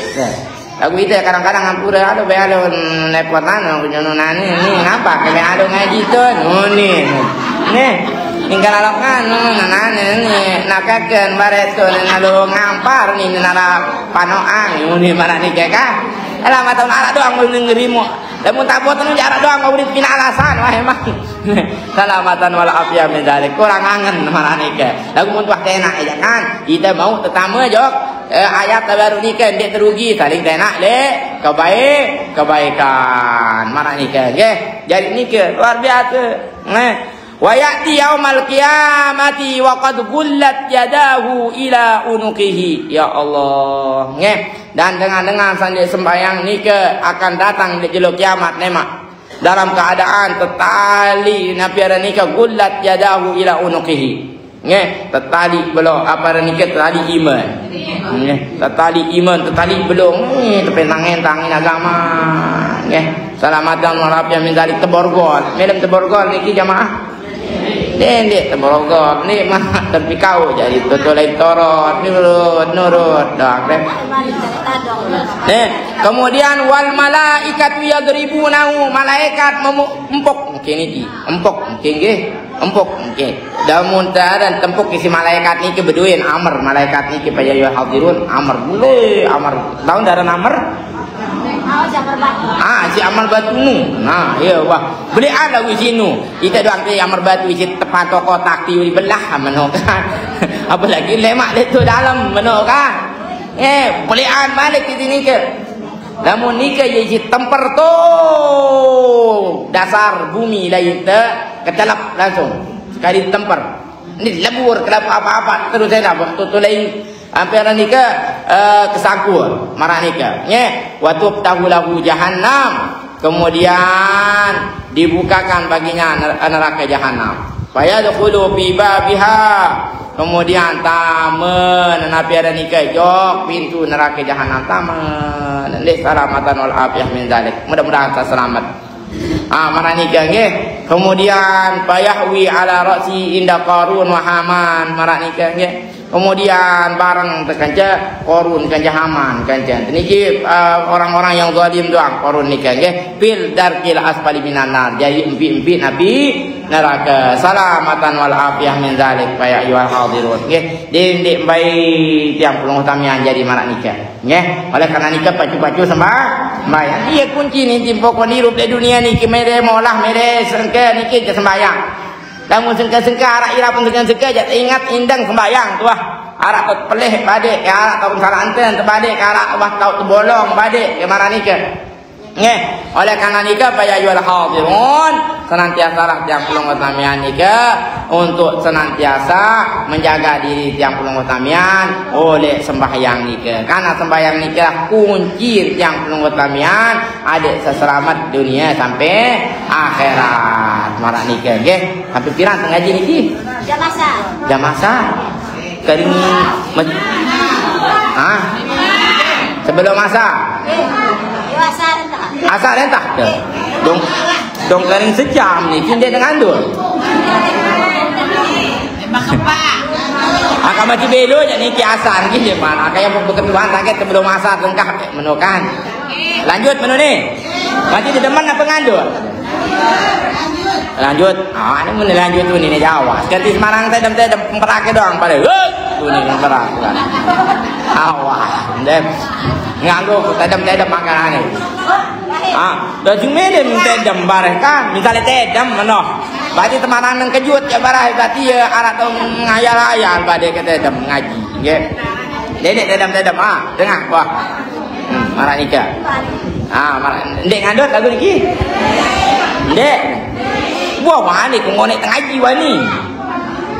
Lagu ite kadang-kadang ampure, aduh, be aduh, nepotan, aku jono nani, ni, ngapa ke be aduh ngaji tu? Nuni. Nih, tinggal alokan, nuni, nani, ni, nakaken, baret tu, ni, lalu ngampar, ni, nara panoang, nuni, marah ni, kekah. Alah, mata anak doang, ngerimo. Lamun tabot nu jarak doang, kau beri pina alasan, wah, emang. Salamatan wal afiyah min dzalik. Kurang angen maraq nike. Laguq mun tuah tenak, ya kan? Ite mauq tetame jok, eh, ayat baruq nike, ndeq terugi, saling tenak leq kebaik-, kebaikan. Maraq nike, nggih. Jari nike luar biase. Nggih. Wa ya'ti yaumal qiyamati wa qad ghullat yadahu ila unuqihi. Ya Allah. Nggih. Dan dengan-dengan sande sembahyang nike akan datang leq jelo kiamat, nemaq. Dalam keadaan tetali, napi aran nike, gullat yadahu ila unuqihi. Nggih, tetali belo, apa aran nike, tetali iman. Nggih, tetali iman, tetali belo. Nggih, tepenang-entangin agama. Nggih, salamatan wal afiyah min dzalik, teborgol. Melem teborgol niki jamaah. Ndeq, ndeq teborgol. Ni mah terpikau jadi betul lain torot. Nurut, nurut. Doang deh. Nih, kemudian wal malaikatu yadribunahu, malaikat memu-, empuk mungkin niki. Empuk mungkin nggih. Empuk mungkin. Damun taran tempuk isi malaikat niki beduin amr, malaikat niki payah hadirun amr. Boleh amr. Tahu daran amr? Ah, si amal batunu. Nah, iya, wah. Beleqan laguq isinu. Ite doang ti amal batu isi tepatok kotak ti dibelah meno kan. Apalagi lemaq leq tu dalem meno kan. Eh, beleqan malik isi nike. Lamun nike ye isi temper tu. Dasar bumi lain te kecelep langsung. Sekali temper. Ni lebur kelapa apa-apa terus saya dah tu, tu lain. Ampe aran nike, eh, kesangkul, maraq nike. Nggih, wa tuftahu lahu jahannam. Kemudian dibukakan baginya ner-, neraka jahanam. Fayadkhulu fi babiha. Kemudian tame, napi aran nike, jok pintu neraka jahanam tame. Ndeq salamatan wal afiyah min dzalik. Mudah-mudahan selamat. Ah, maraq nike nggih. Kemudian fayahwi ala ra'si inda Qarun wa Haman. Maraq nike nggih. Kemudian bareng tekenca Korun, kenca Haman, kenca niki, eh, orang-orang yang zalim doang Korun nika nggih, fil darkil asfali minan nar. Jadi empik-empik napi neraka. Salamatan wal afiyah min zalik, fa ya ayyuhal hadirun. Nggih, ndeq mbai tiang pelungguh samian jadi maraq nika. Nggih, oleh karena nika pacu-pacu sembah-, sembahyang. Ie kunci niki pokok irup leq dunie niki, mele molah, mele sengke niki jaq sembahyang. Lamun sengke-sengke araq irap sengke-sengke jaq teinget indeng sembahyang tuah. Araq taoq pelih badeq, araq taoq salah enten tebadeq, araq wah taoq tebolong badeq, maraq nike. Nggih, oleh karena nike, fa ya ayyuhal hadirun, senantiasalah tiang pelungguh samian nike untuk senantiasa menjaga diri tiang pelungguh samian oleh sembahyang nike. Karena sembahyang nike kunci tiang pelungguh samian adeq seselamet dunie sampai akhirat. Maraq nike, nggih. Sampai piran ngaji niki? Jam asar. Jam asar. Kering me-, hah? Sebelum asar. Yo, asar entah. Asar entah. Dong, dong kering sejam niki ndeq dengan dul. Akan masih belo jaq niki asar nggih, mana? Kayak mau beketuan sakit sebelum asar lengkap menokan. Lanjut menu ni. Masih dedemen apa ngandur? Lanjut. Ah, ini menu lanjut tu ni, ni Jawa. Sekanti Semarang tedem-tedem, pemperake doang pada. Hei, tu ni pemperake kan. Awah, dem. Nganggo tedem-tedem makanan ni. Ah, dah jumedem tedem bareh kan. Misalnya tedem menoh. Berarti Semarang nang kejut ya bareh, berarti ya araq tu ngayal-ayal pada ke tedem ngaji. Nggih. Ndeq, ndeq, tedem, tedem. Ah, dengah. Wah. Hmm, maraq nike. Ah, maraq. Ndeq ngandut lagu niki? Ndeq. Wah, wani ku ngoneq tengaji wani.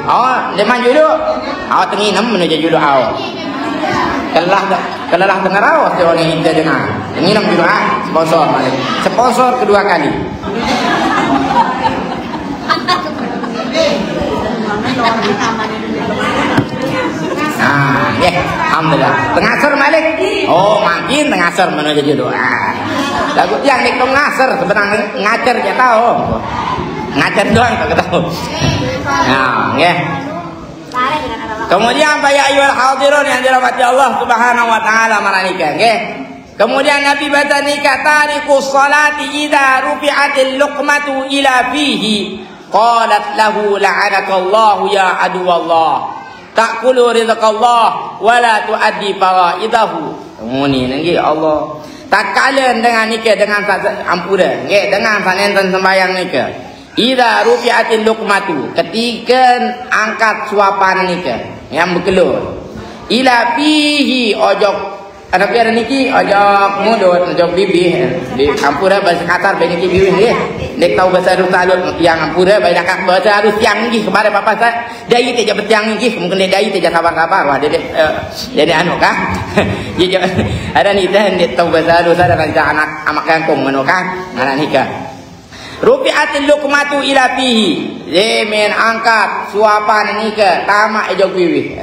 Oh, ndeqman juluq. Oh, tenginem menuju juluq, oh. Kelelah de-, kelelah denger, oh, si orang ini dengar. Tenginem juluq, ah. Sponsor malik. Sponsor kedua kali. Ah, nggih. Alhamdulillah. Tengaser malik. Oh, makin tengaser menoh jaq juluq. Ah. Lagu tiang niki tengaser, sebenarnya ngacer jaq tao. Ngacer doang tak tahu. Nah, nggih. Kemudian, fa ya ayyuhal hadirun yang dirahmati Allah Subhanahu wa taala, maraq nike, nggih. Kemudian Nabi baca nike, "Tarikus salati idza rufi'atil luqmatu ila fihi, qalat lahu la'anakallahu ya aduwallah. Ta'kulu rizqallah wa la tuaddi faraidahu." Muni nggih Allah. Tatkala dengan nike, dengan sa-, ampure, nggih, dengan saq nenten sembahyang nike. Idza rufi'atil luqmatu, ketika angkat suapan nike, yang bekelor. Ila fihi, ojok Anak piara niki, ojok mudut, ojok bibih. Di ampure base kasar, be niki biwih nggih. Ndeq tao base alus-alus, tiang ampure, bae dakaq base alus tiang nggih, kemare papa sa-, dai te jaq betiang nggih, mungkin dai te jaq sabar-sabar. Wah, dede, eh, dede anu kah? Ye, jaq, ada ni teh ndeq tao base alus, ada kan anak amaq kangkung ngono kan? Anak nikah. Rufi'atil luqmatu ila fihi. Ye, men angkat suapan nike, tamaq ojok biwih.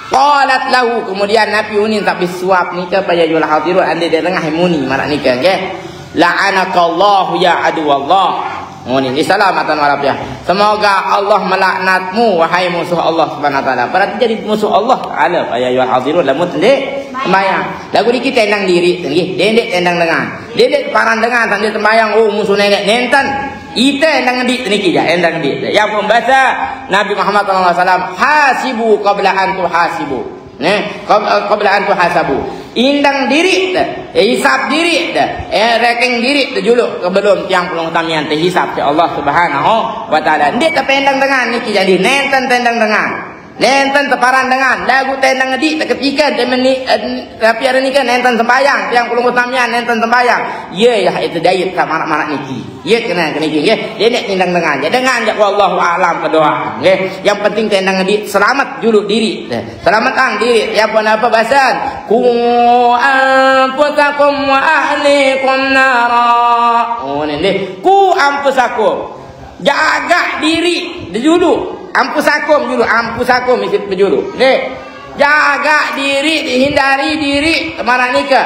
Qalat lahu, kemudian Nabi unin tak bisuap nike, fa ya ayyuhal hadirun, ande derengah muni maraq nike, nggih. La'anakallahu ya aduwallah. Muni, ni salamatan wal afiyah. Semoga Allah melaknatmu, wahai musuh Allah Subhanahu wa taala. Berarti jadi musuh Allah Taala, fa ya ayyuhal hadirun, lamun ndeq sembahyang. Lagu niki tendang diriq, nggih. Dendeq tendang dengan. Dendeq paran dengan sambil sembahyang, oh, musuh neneq nenten. Ite endang ngediq niki jaq, endang ngediq. Ya pun base Nabi Muhammad sallallahu alaihi wasallam, "Hasibu qabla an tuhasibu." Neh, qab-, qabla an tuhasabu. Indang diriq te, eh, hisab diriq te, eh, rekeng diriq te juluq, sebelum tiang pelungguh samian tehisab siq Allah Subhanahu wa taala. Ndeq tependang dengan niki, jadi nenten tendang dengan. Nenten teparan dengan, laguq tendang ngediq teketiken, temeni, eh, tapi araq nike nenten sembahyang, tiang pelungguh samian nenten sembahyang. Ye yah, ite dait saq maraq-maraq niki. Ye kene, kene niki, nggih. Dendeq tendang dengan. Ye dengan jaq, wallahu a'lam, kedoa. Nggih. Yang penting tendang ngediq selamet juluq diriq. Selametang diriq. Ye pun ape basen? Qu anfusakum wa ahlikum nara. Oh, ni, ni. Qu anfusakum. Jagaq diriq juluq. Anfusakum juluq, anfusakum isit bejuluq. Nggih. Jagaq diriq, dihindari diriq, maraq nike.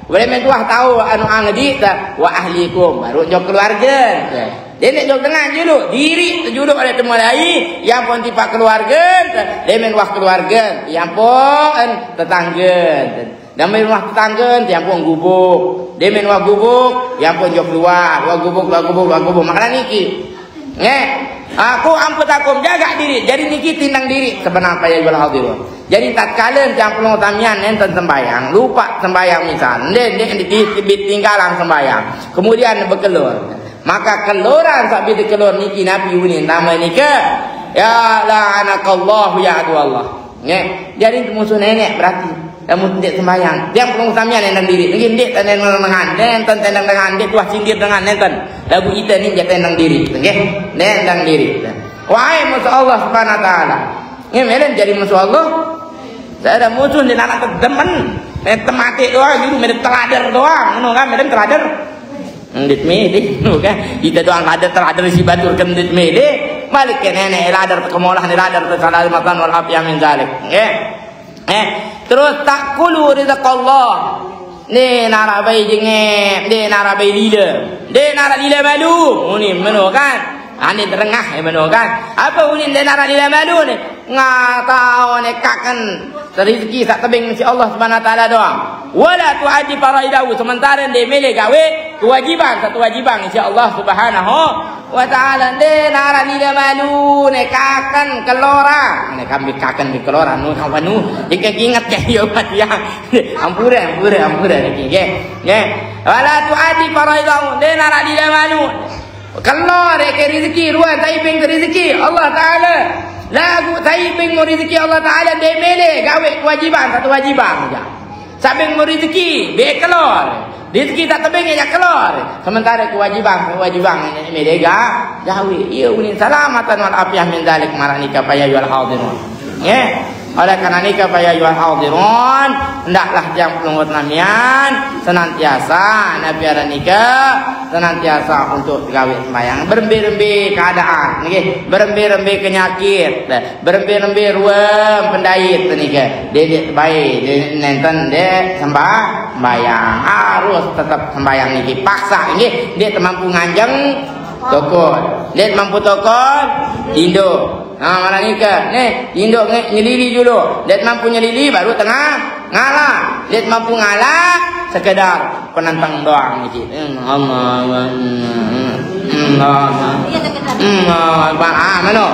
Boleh men tuah tao anu angediq te, wa ahlikum, baruq jok keluarge. Nggih. Dia nak jok dengan juluk, diri terjuluk oleh temua lai, yang pun tipak keluarga, dia main wah keluarga, yang pun tetangga. Dan main wah tetangga, yang pun gubuk. Dia main wah gubuk, yang pun jok luar, wah gubuk, wah gubuk, wah gubuk. Makanan niki. Nge. Aku ampun takum, jaga diri. Jadi niki tindang diri sebenarnya ya jual hadirun. Jadi tatkala tiang pelung tamian nenten sembayang, lupa sembayang misal, nde nde di, di, ditinggalan sembayang. Kemudian berkelur. Maka keluran sak bida kelur niki napi unin nama nika. Ya la'anakallahu ya adu Allah. Nge. Jadi musuh nenek berarti. Kamu tidak sembayang. Tiang pelung tamian nendang diri. Nggih ndik tendang dengan. Nenten tendang dengan. Ndik tuah sindir dengan nenten. Lagu ita ni dia tendang diri. Nggih. Nendang diri. Wahai musuh Allah Subhanahu wa taala. Nggih melen jadi musuh Allah. Saya ada musuh di anak demen. Eh, temati doang, juru melen telader doang. Ngono kan melen telader. Ndit mede, kan? Kita doang ada terader si batur kendit mede. Balik ke nenek ladar, ke molah ni ladar, ke salamatan wal afiyah min zalik. Nggih. Eh, terus takulu rizqallah. Ni nara bai jenge, ni nara bai lila. Ni nara lila malu. Muni meno kan? Ani terengah ya meno kan? Apa uni ni nara lila malu ni? Ngatau ni kaken rezeki sak tebing si Allah Subhanahu wa taala doang. Wala tuaddi faraidahu, sementara dia milih gawe kewajiban, satu kewajiban si Allah Subhanahu wa taala. Dia nara lila malu ni kaken kelora. Ni kambing kaken di kelora nu kawan nu. Jika ingat ke dia mati ya. Ampura, ampura, ampura ni ke. Nggih. Wala tuaddi faraidahu. Dia nara lila malu. Kelor ke rezeki, ruan taibing ke rezeki Allah Taala. Lagu taibing mu rezeki Allah Taala dia milih gawe kewajiban, satu kewajiban aja. Sabing mu rezeki, be kelor. Rezeki tak tebing ya kelor. Sementara kewajiban, kewajiban ini milih ga gawe. Iya unin salamatan wal afiyah min zalik maranika fa ya ayyuhal hadirun. Ya. Oleh karena nika fa ya ayyuhal hadirun, hendaklah tiang pelunggut namian senantiasa napi aran nika senantiasa untuk gawe sembahyang. Berembe-rembe keadaan, nggih, berembe-rembe kenyakit, berembe-rembe ruam pendait nika. Dia dia baik, dia nenten dia sembah sembahyang. Harus tetap sembahyang niki paksa, nggih. Dia temampu nganjeng tokol. Dia temampu tokol, tinduk. Ha, malah nika. Ni, induk nge-, nyelili dulu. Dia mampu nyelili, baru tengah ngala. Dia mampu ngala, sekedar penentang doang ni cik. Hmm, Allah, Allah, Allah, Allah. Ah, mana?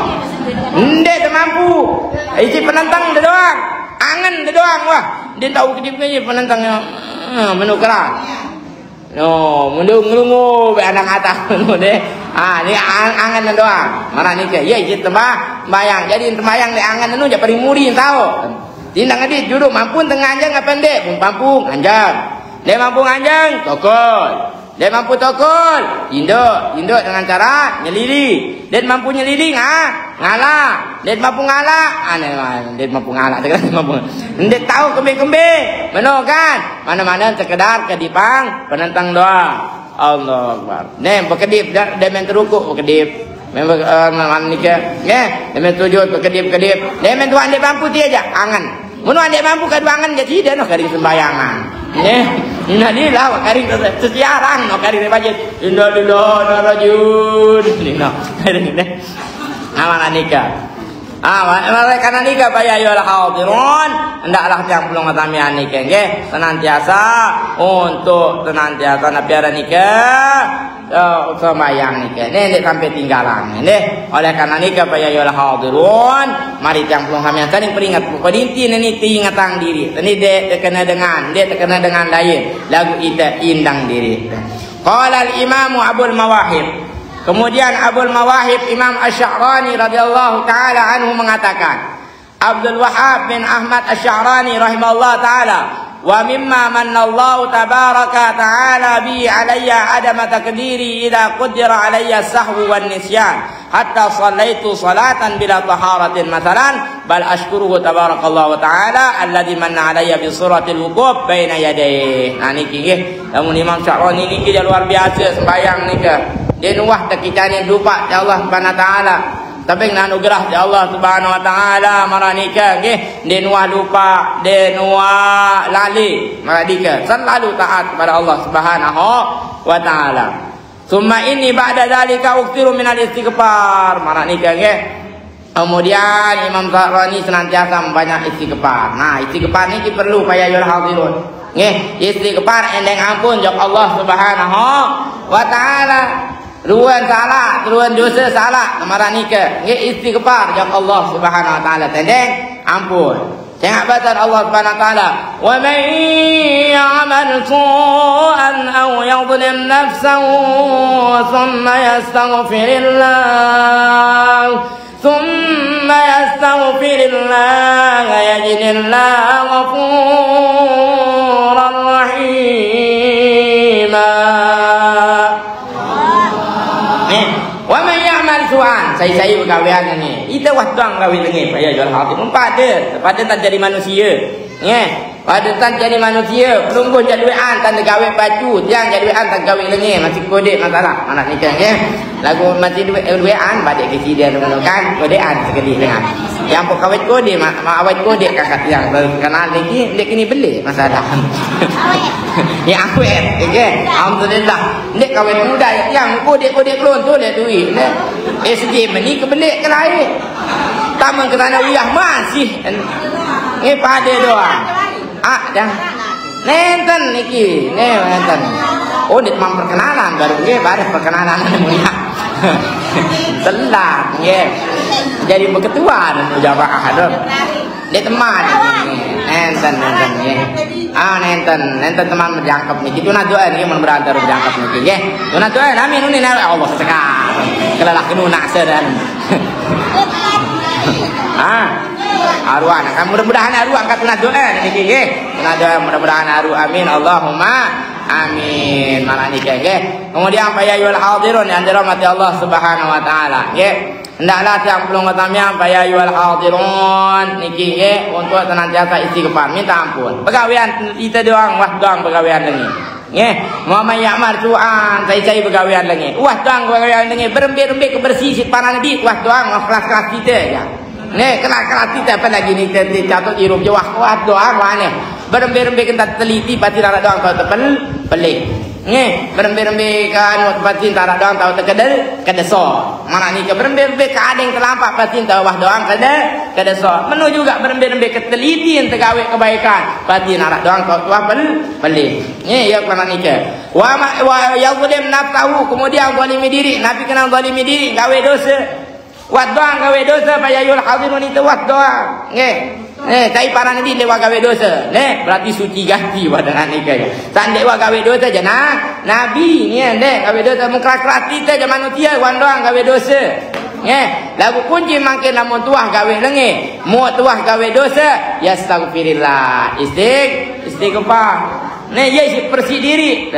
Nde temampu. Isi penentang dia doang. Angen dia doang, wah. Dia tahu kedip ni penentangnya. Ah, mana kerang. No, mundur ngelungu be anak atas no deh. Ah, ni ang-, angan doang. Mana ni ke? Ya, je tembah, bayang. Jadi tembayang ni angan nu je paling muri tahu. Tindang adi juru mampu tengah anjang apa ndek? Pun pampu anjang. Dia mampu anjang, tokol. Dia mampu tokol, induk, induk dengan cara nyelili. Dia mampu nyelili, ngah. Ngala. Dia mampu ngala. Aneh, dia mampu ngala. Dia mampu. Nde tahu kembe-kembe. Benar kan? Mana-mana sekedar kedipang penentang doa. Allah Akbar. Ni, berkedip. Dia, dia main terukuk, berkedip. Main ber, uh, main nikah. Ni, dia main sujud, berkedip-kedip. Dia main tuan dia mampu dia aja. Angan. Munu ande mampu kadu angan jadi dia no kari sembayangan. Ni, nah ni lah kari sesiarang no kari bajet. Inna lillahi wa inna ilaihi rajiun. Ni no. Kari ni. Amal nikah. Ah, oleh karena nikah fa ya ayyuhal hadirun, hendaklah tiang pulung samian nikah nggih, senantiasa untuk senantiasa napi aran nikah, eh, sembahyang nikah. Ni ndik sampai tinggalan nggih. Oleh karena nikah fa ya ayyuhal hadirun, mari tiang pulung samian saling peringat. Pokok inti ni tingatang diri. Ni dek terkena dengan, dek terkena dengan lain. Lagu ita indang diri. Qala al-Imamu Abul Mawahib. Kemudian Abul Mawahib Imam Asy-Sya'rani radhiyallahu taala anhu mengatakan, Abdul Wahhab bin Ahmad Asy-Sya'rani rahimahullah taala, wa mimma mannallahu tabaraka taala bi alayya adama taqdiri idza qaddara alayya sahwu wan nisyan hatta shallaitu shalatan bila taharatin masalan, bal asykuruhu tabarakallahu wa ta'ala alladzi manna alayya bi suratil wuquf baina yadayh. Nah niki nggih, lamun Imam Sya'rani niki dia luar biasa sembahyang nika. Dia nuah tekitane dupa ya Allah Subhanahu wa taala. Tapi anugerah ya Allah Subhanahu wa taala maranika nggih, dia nuah lupa, dia nuah lali maranika. Selalu taat kepada Allah Subhanahu wa taala. Summa inni ba'da dzalika uksiru minal istighfar. Maraq nike, nggih. Kemudian Imam Syahrani senantiasa membanyak istighfar. Nah, istighfar niki perlu, para ayyuhal hadirun. Nggih, istighfar endeng ampun jok Allah Subhanahu wa taala. Ruan salaq, ruan dose salaq, maraq nike. Nggih, istighfar jok Allah Subhanahu wa taala, tendeng ampun. Sengaq besen Allah Subhanahu wa taala, "Wa man ya'mal su'an aw yadhlim nafsahu tsumma yastaghfirillah, tsumma yastaghfirillah yajidillah ghafurar rahima." Eh, "Wa man ya'mal su'an," sai-sai begawean lenge. Ite wah doang gawe lenge, para ayyuhal hadirun. Pade, pade tan jari manusie. Nggih, pade tan jari manusie, pelungguh jari wean tan gawe baju, tiang jari wean tan gawe lenge, masih kode masalah. Mana nike, nggih? Lagu masih duwe, duwean, balik ke side dulu kan, kodean sekali dengan. Yang pok awet kode, ma-, ma-, awet kode kakak tiang, baru kenal lagi, ndeq kini beli masalah. Ya, awet, nggih. Alhamdulillah. Ndeq kawet muda, ya, tiang kode-kode kelon tu, lihat duit, nggih. S D meni kebeli ke lain. Taman ke sana uyah masih. Nggih, pade doang. Ah, dah. Nenten niki, nggih, nenten. Oh, ndeq mam perkenalan baru, nggih, baru perkenalan mulia. Telat, nggih. Jadi beketuan jamaah, aduh. Ndeq teman. Nenten, nenten, nggih. Ah, nenten, nenten teman berjangkep niki. Tuna doa niki, mun berantar berjangkep niki, nggih. Tuna doa, amin, unin, ya Allah, sekarang. Kelalah kenu nak sedan. Ah, aruan. Kan mudah-mudahan aruan angkat tuna doa niki, nggih. Tuna doa mudah-mudahan aru, amin. Allahumma amin. Malah niki, nggih. Kemudian, para ayyuhal hadirun yang dirahmati Allah Subhanahu wa taala, nggih. Hendaklah tiang pelungguh samian, para ayyuhal hadirun, niki, nggih, untuk senantiasa istighfar, minta ampun. Pegawean ite doang, wah doang pegawean lenge. Nggih, wa man ya'mal su'an, sai-sai begawean lenge. Wah doang begawean lenge, berembe-rembe kebersihan siq para nabi, wah doang, wah kelas-kelas ite, ya. Nggih, kelas-kelas ite, apalagi ni te-, te-, catok irup je, wah, wah doang, wah neh. Berembe-rembe kenta teliti, pasti araq doang tao tepel-, pelih. Nggih, berembe-rembe kan, pasti araq doang tao tekedel, kedesok. Maraq nike berembe-rembe kadeng telampak, pasti tao wah doang kede-, kedesok. Meno juga berembe-rembe keteliti ente gawe kebaikan, pasti araq doang tao tuah pel-, pelih. Nggih, ya, maraq nike. Wa ma-, wa yadhlim nafsahu, kemudian zalimi diri. Nabi kena zalimi diri, gawe dose. Wah doang gawe dose, para ayyuhal hadirun, ite wah doang. Nggih. Neh, sai para nabi ndeq wah gawe dose. Neh, berarti suci gati wah dengan nike. Saq ndeq wah gawe dose, jana nabi, nggih, ndeq gawe dose. Mun kelas-kelas ite je manusie, wah doang gawe dose. Nggih. Laguq kunci mangkin lamun tuah gawe lenge, mun tuah gawe dose, yastaghfirillah. Istig-, istighfar. Neh, ye siq persiq diriq.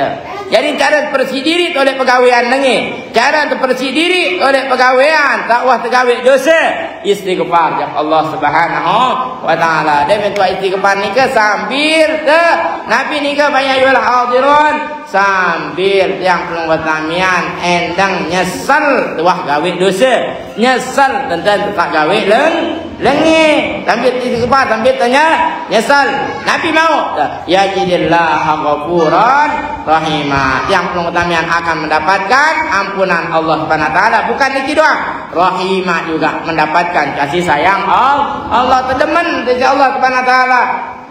Jari, care persiq diriq toleq pegawean lenge. Care persiq diriq toleq pegawean saq wah tegawe dose, istighfar jok Allah Subhanahu wa taala. Deh, mentuaq istighfar nike sambil te-, napi nike, para ayyuhal hadirun, sambil tiang pelungguh samian endeng nyesel tuah gawe dose. Nyesel tentang tetak gawe leng-, lenge. Sambil istighfar, sambil tanya, nyesel. Napi mauq? Yajidillaha ghafuran rahima. Tiang pelungguh samian akan mendapatkan ampunan Allah Subhanahu wa taala. Bukan niki doang. Rahima juga mendapatkan kasih sayang Al-, Allah. Tedemen sisi Allah Subhanahu wa taala.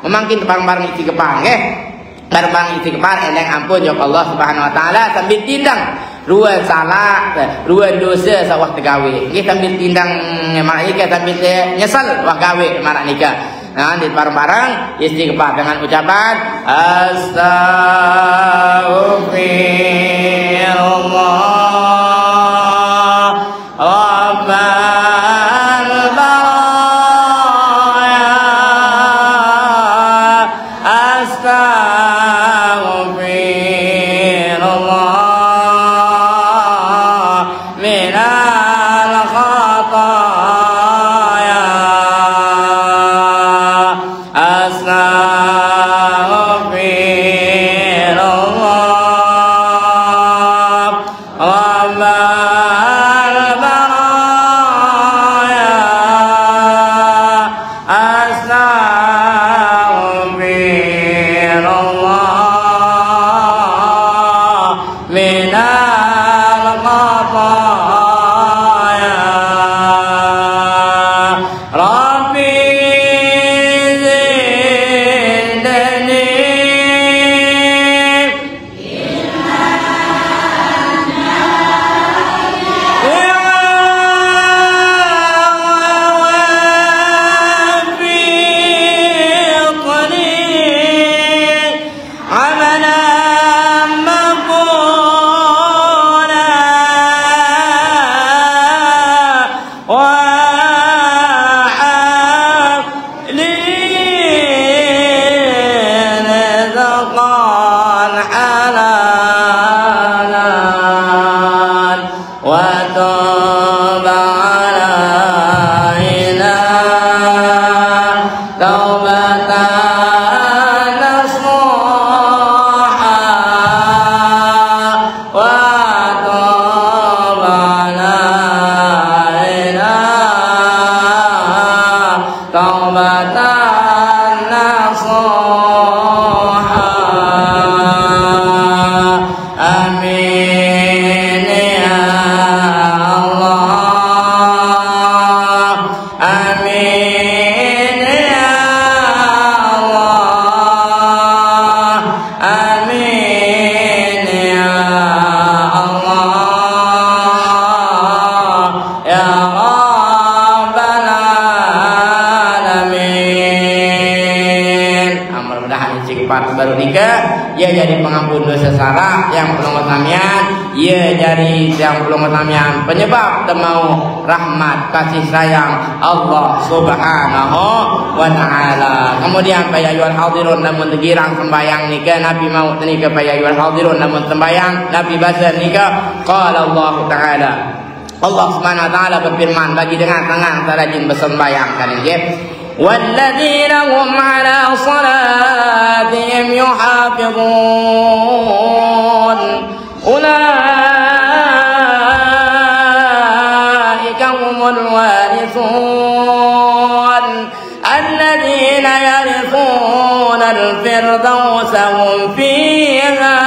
Memangkin tebareng-bareng istighfar, nggih. Bareng-bareng istighfar, endeng ampun jok Allah Subhanahu wa taala sambil tindeng. Ruen salaq, ruen dose saq wah tegawe. Nggih, sambil tindeng, maraq nike, sambil te-, nyesel wah gawe, maraq nike. Nah, ndeq, bareng-bareng istighfar dengan ucapan, "Astaghfirullah." Rabbal baraya, astaghfirullah minal khataya, astaghfirullah. Rabbal baraya, astaghfirullah minal تب علينا توبة نصوحا. آمين يا الله. آمين يا الله. آمين يا الله. يا رب العالمين. Mudah-mudahan istighfar baru nika, ia jadi pengampun dosa salah yang pelongo samian, ia jadi yang pelongo samian penyebab temau rahmat kasih sayang Allah Subhanahu wa Ta'ala. Kemudian, fa ya ayyuhal hadirun, lamun tegirang sembayang nika, Nabi mau nika, fa ya ayyuhal hadirun, lamun sembayang, Nabi basa nika, qala Allah Ta'ala. Allah Subhanahu wa Ta'ala berfirman bagi dengan tangan sarajin bersembayang kali, ya. والذين هم على صلاتهم يحافظون. أولئك هم الوارثون الذين يرثون الفردوس هم فيها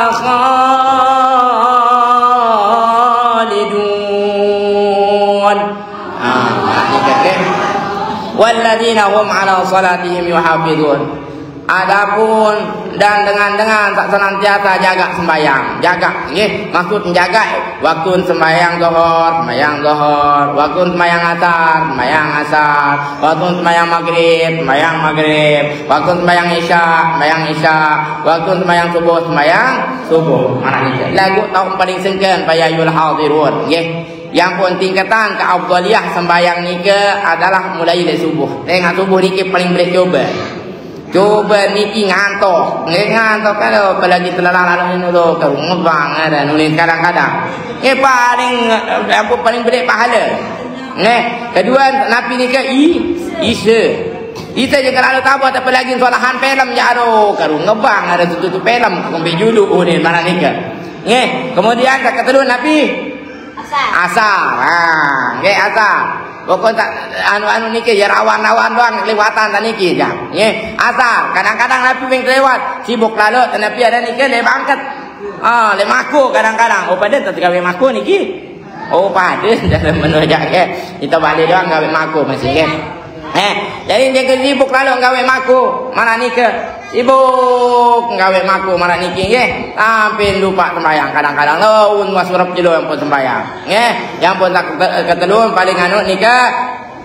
خالدون. Ah, ini kata, والذين هم على صلاتهم يحافظون. Adapun dan dengan-dengan tak senantiasa jaga sembahyang. Jaga, nggih. Maksud jaga, waktu sembahyang Zuhur, sembahyang Zuhur. Waktu sembahyang Asar, sembahyang Asar. Waktu sembahyang Maghrib, sembahyang Maghrib. Waktu sembahyang Isya, sembahyang Isya. Waktu sembahyang Subuh, sembahyang Subuh. Mana ni? Lagu tahun paling sengken, fa ya ayyuhal hadirun, nggih. Yang pun tingkatan ke afdaliyah sembahyang nika adalah mulai dari subuh. Tengah subuh niki paling boleh coba. Coba niki ngantok. Nggih, ngantok kan, apalagi telalang lalu ini tu, karu ngebang ada nulis kadang-kadang. Nggih, paling, eh, apa, paling gede pahala. Nggih, kedua napi nika i, isa. Isa je kalau tahu, apalagi solahan film je, aduh, karu ngebang ada tu, tu film, kumpi julu, oh, ni mana nika. Nggih, kemudian tak ketelu napi Asar. Asar. Ha, nggih, asar. Pokok tak anu-anu niki ya, rawan-rawan doang lewatan tak niki ya. Nggih, asar. Kadang-kadang napi wing lewat, sibuk lalu, tapi ada niki le bangket. Ah, le mako kadang-kadang. Oh, pada tak gawe mako niki. Oh, pada dalam menojak ke. Kita balik doang gawe mako masih ke. Eh, jadi dia ke sibuk lalu gawe mako. Mana niki? Sibuk gawe mako maraq niki nggih, sampe lupa sembahyang. Kadang-kadang laun wasurep jelo yang pun sembahyang. Nggih, yang pun tak ke-, ketelu paling anu nika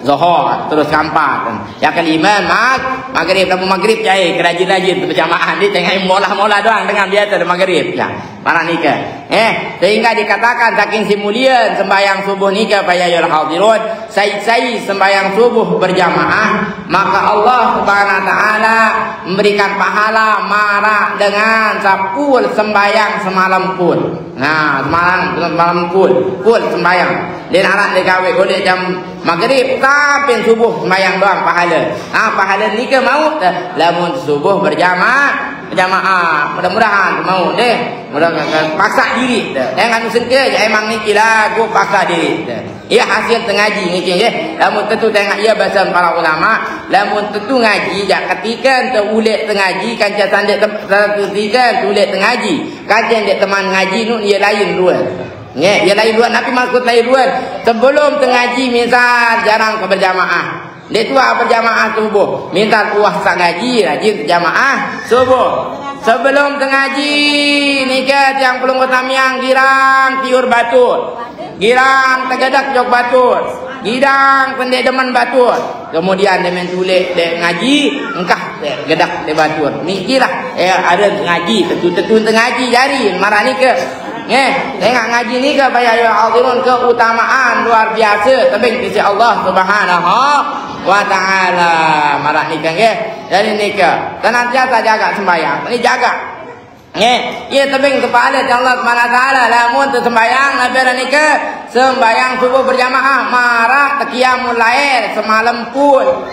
Zuhur, terus keempat. Yang kelima mag-, Maghrib, lamun Maghrib jai kerajin-rajin berjamaah. Di tengah molah-molah doang dengan biasa di Maghrib. Ya, maraq nika. Eh, sehingga dikatakan saking simulian sembahyang subuh nika, fa ya ayyuhal hadirun, sai-sai sembahyang subuh berjamaah, maka Allah Subhanahu wa Ta'ala memberikan pahala maraq dengan sepul sembahyang semalam pun. Nah, semalam, semalam pun, pun sembahyang. Dia nak dia gawe golek jam Maghrib sampai subuh sembahyang doang pahala. Ha, pahala ni ke mau? Lamun subuh berjamaah, berjamaah. Mudah-mudahan mau deh. Mudah-mudahan paksa diri deh. Jangan sengke je emang ni kila aku paksa diri deh. Ya, hasil tengaji niki nggih. Lamun tentu tengok iya bahasan para ulama, lamun tentu ngaji jak ketika ente ulek tengaji kanca sandek tem-, ketika ente ulek tengaji. Kanca ndek teman ngaji nu iya lain dua. Nggih, iya lain dua, tapi maksud lain dua. Sebelum tengaji misal jarang ke berjamaah. Ndek tua berjamaah subuh. Misal puasa ngaji rajin berjamaah subuh. Sebelum tengaji nika tiang pelungguh tamiang girang tiur batur. Girang tegedak jok batur. Girang pendek demen batur. Kemudian dia main tulik dek ngaji, engkah dek gedak dek batur. Nikilah, eh, ada ngaji, tentu-tentu ngaji jari marah nika. Nggih, tengok ngaji nika, fa ya ayyuhal hadirun, keutamaan luar biasa tebing sisi Allah Subhanahu wa Ta'ala. Marah nika nggih. Jadi nika, senantiasa jaga sembahyang. Ni jaga. Nggih, iya tebing kepala Allah Subhanahu wa Ta'ala. Lamun tu sembahyang, nabi ada nika, sembahyang subuh berjamaah, marah tekiamul lail semalam pun.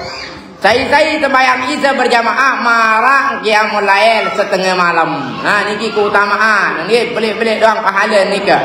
Sai-sai sembahyang Isya berjamaah, marak qiyamul lail setengah malam. Ha, niki keutamaan. Nggih, belik-belik doang pahala nika.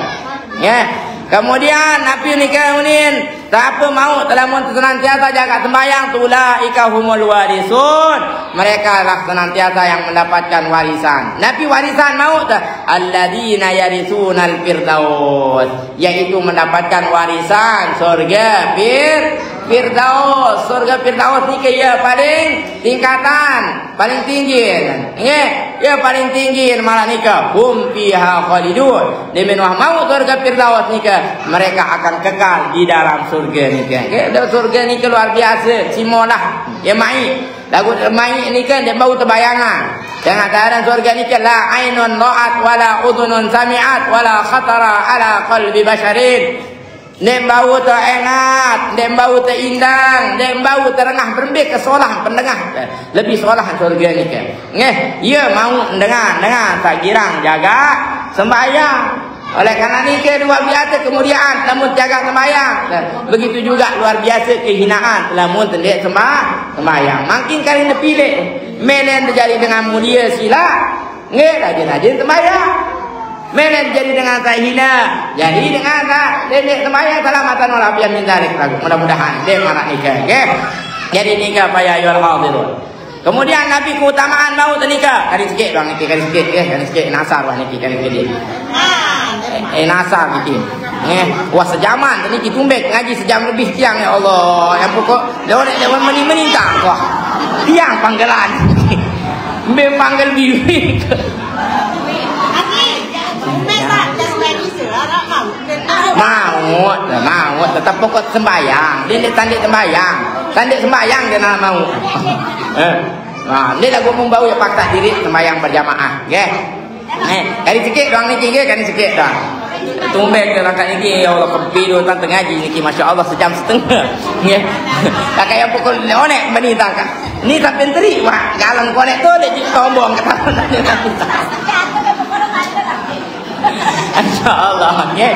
Ya. Kemudian Nabi nika unin, siapa mau telah mun senantiasa jaga sembahyang, ulaika humul warisun. Mereka lah senantiasa yang mendapatkan warisan. Nabi warisan mau tak? Alladzina yarisunal firdaus, yaitu mendapatkan warisan surga fir Firdaus. Surga Firdaus nika ya paling tingkatan, paling tinggi. Nggih, ya paling tinggi malah nika. Hum fiha khalidun. Di menua mau surga Firdaus nika, mereka akan kekal di dalam surga nika. Nggih, dan surga nika luar biasa. Simolah, ya mai. Lagu mai nika dia bau terbayangan. Dengan dalam surga nika la ainun ra'at wala udhunun sami'at wala khatara ala qalbi basharin. Ndeq bau teingat, ndeq bau teindang, ndeq bau terengah berembe ke solah pendengah. Lebih solah surga nike. Nggih, ye mau dengah, dengah tak girang jaga sembahyang. Oleh karena nike dua biasa kemuliaan lamun jaga sembahyang. Begitu juga luar biasa kehinaan lamun tendeq sembah-, sembahyang. Makin kali nepilih, melen terjadi dengan mulia sila. Nggih, rajin-rajin sembahyang. Melen jadi dengan tak hina, jadi dengan tak dendeq sembahyang, salamatan walafiat min dzalik. Mudah-mudahan ndeq marak nike, nggih. Jadi nike apa ya ayyuhal hadirun. Kemudian Nabi keutamaan maut nike, kali sikit doang niki, kali sikit, nggih, kali sikit nasar wah niki, kali sikit. Eh, nasar niki. Nggih, wah sejaman niki tumbek ngaji sejam lebih tiang ya Allah. Yang pokok dia orang dia meni-meni tak wah. Tiang panggilan. Mbe panggil bibi. Maut, maut, tetap pokok sembahyang. Dia ndeq tandeq sembahyang. Tandeq sembahyang dia nak maut. Eh. Nah, ni lagu membau ya paksa diri sembahyang berjamaah, nggih. Eh, kali sikit doang niki, nggih, kali sikit doang. Tumbek ke langkah niki, ya Allah, kempi dua tang tengaji niki, masya Allah, sejam setengah. Nggih. Kakak yang pukul onek meni tangkak. Ni sampai teri, wah, galang konek tu dia tombong kata. Insya Allah, nggih.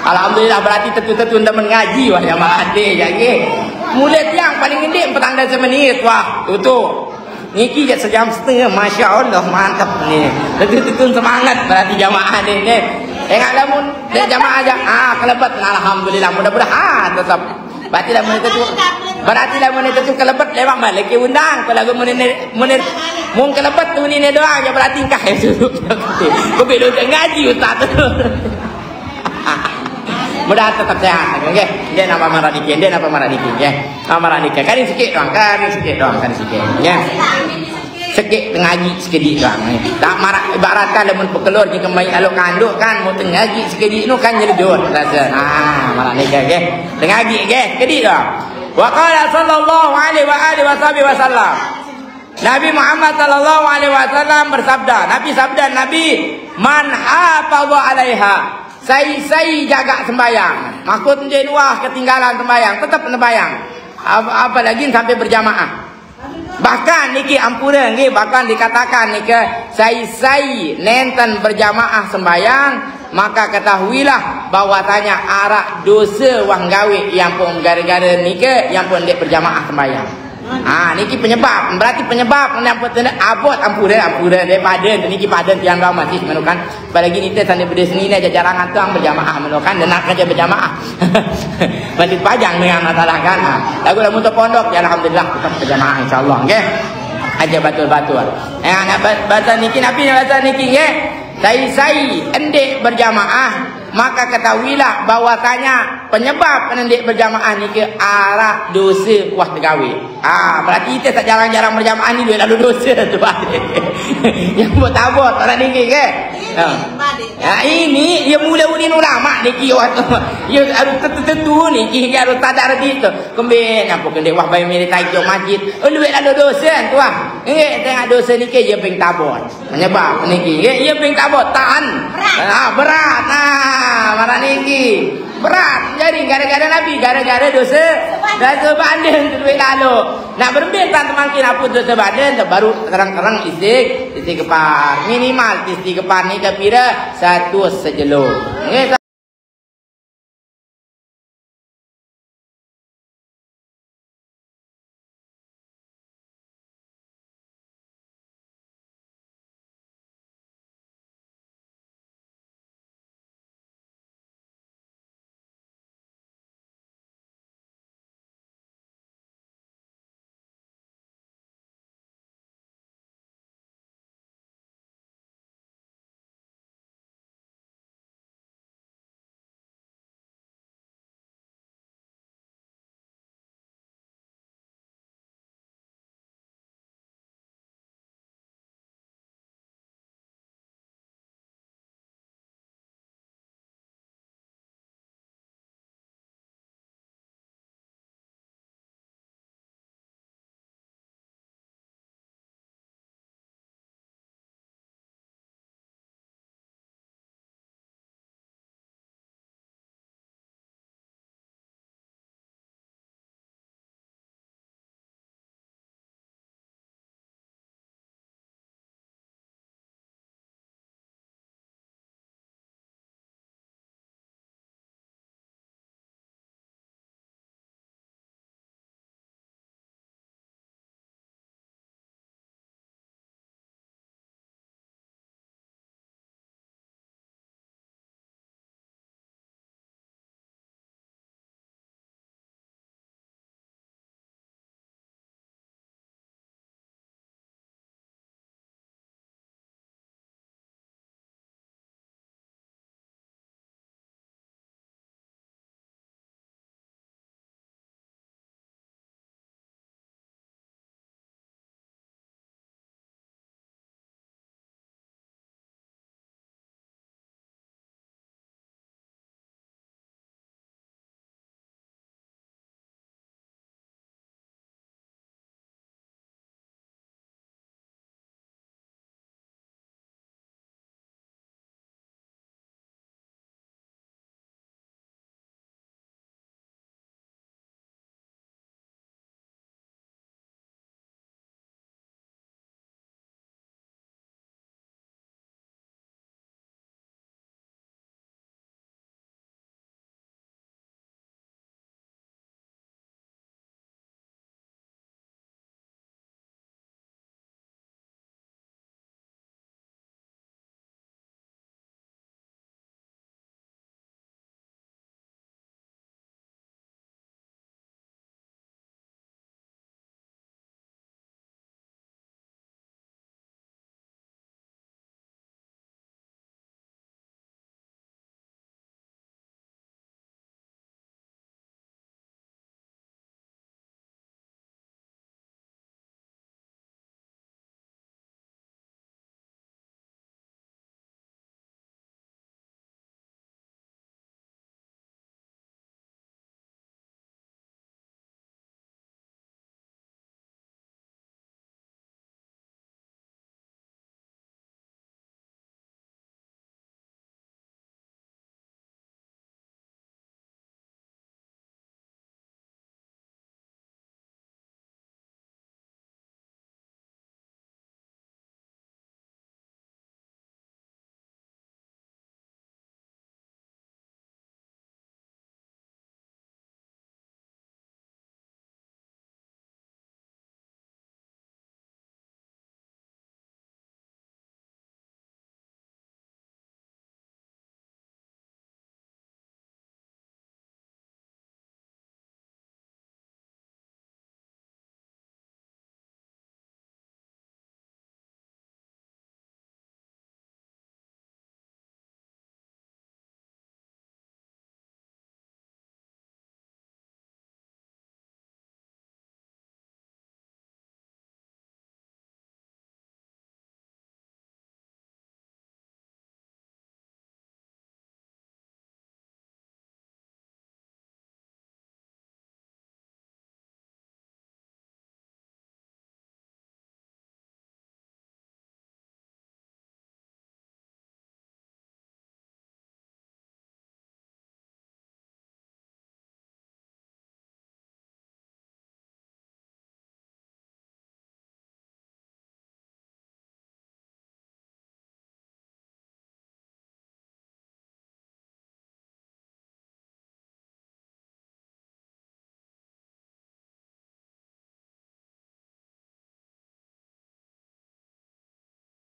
Alhamdulillah, berarti tetu-tetu ndak mengaji wah jamaah ade ya, nggih. Mulai tiang paling ndeq petang dasa menit, wah, tutup. Niki jaq sejam setengah, masya Allah, mantep ni. Tetu-tetu semangat berarti jamaah ni, nggih. Engat lamun ndeq jamaah aja, ah, kelebet, alhamdulillah, mudah-mudahan tetep. Berarti lamun itu tu, berarti lamun itu tu kelebet lewat balik ke undang. Kalau lagu menit, menit, mun kelebet tu ni doang ya berarti engkah ya suruh. Kau belum ngaji ustaz tu. Mudah tetap sehat, okey. Dia nama marah dikit, dia nama marah dikit, ya. Nama marah dikit. Kali sikit doang, kali sikit doang, kali sikit, ya. Sekit tengaji sekediq doang. Tak marak ibaratkan lamun pekelor jika mai alok kanduk kan, mau tengaji sekediq nu kan nyeledot rasa. Ah, marak ni, okey. Tengaji, okey. Sekediq doang. Wa qala sallallahu alaihi wa alihi wa sahbihi wasallam. Nabi Muhammad sallallahu alaihi wasallam bersabda, Nabi sabda, Nabi, "Man hafadha alaiha," sai-sai jaga sembahyang. Maksud ndeq nuah ketinggalan sembahyang, tetep sembahyang. Ap-, apalagi sampai berjamaah. Bahkan niki ampure nggih, bahkan dikatakan niki sai-sai nenten berjamaah sembahyang, maka ketahuilah bahwasanya araq dose wah gawe yang pun gara-gara niki yang pun ndeq berjamaah sembahyang. Ha, niki penyebab, berarti penyebab nyampun tende abot ampure, ampure daripada niki pada tiang rau masih menukan. Apalagi nite sandi bede senine aja jarang antang berjamaah menukan, denak aja berjamaah. Berarti pajang dengan masalah kan. Ha. Lagu lamun tu pondok, ya alhamdulillah tetap berjamaah insyaallah, nggih. Aja batul-batul. Ya, nak ba-, bahasa niki, napi nak bahasa niki, nggih. Sai-sai ndeq berjamaah, maka ketahuilah bahwasanya penyebab ndeq berjamaah niki araq dose wah tegawe. Ah, berarti ite tak jarang-jarang berjamaah ni duit lalu dose tu. Yang buat tabot orang niki ke? Ha. Ya, ini ya mula unin ulama niki wah tu. Ya harus tentu-tentu niki, ya harus sadar gitu. Kembe napa kende wah bayi milih tai jok masjid. Oh, duit lalu dose tu ah. Nggih, tengok dose niki ya ping tabot. Menyebab niki, ye, ye ping tabot tahan. Berat. Ah, berat. Nah, maraq niki. Berat. Jadi gara-gara napi, gara-gara dose, dose banden tu duit lalu. Nak berembe tan temangkin apus dose banden, baru kereng-kereng istig-, istighfar. Minimal istighfar ni ke pira? Satu sejelo. Nggih,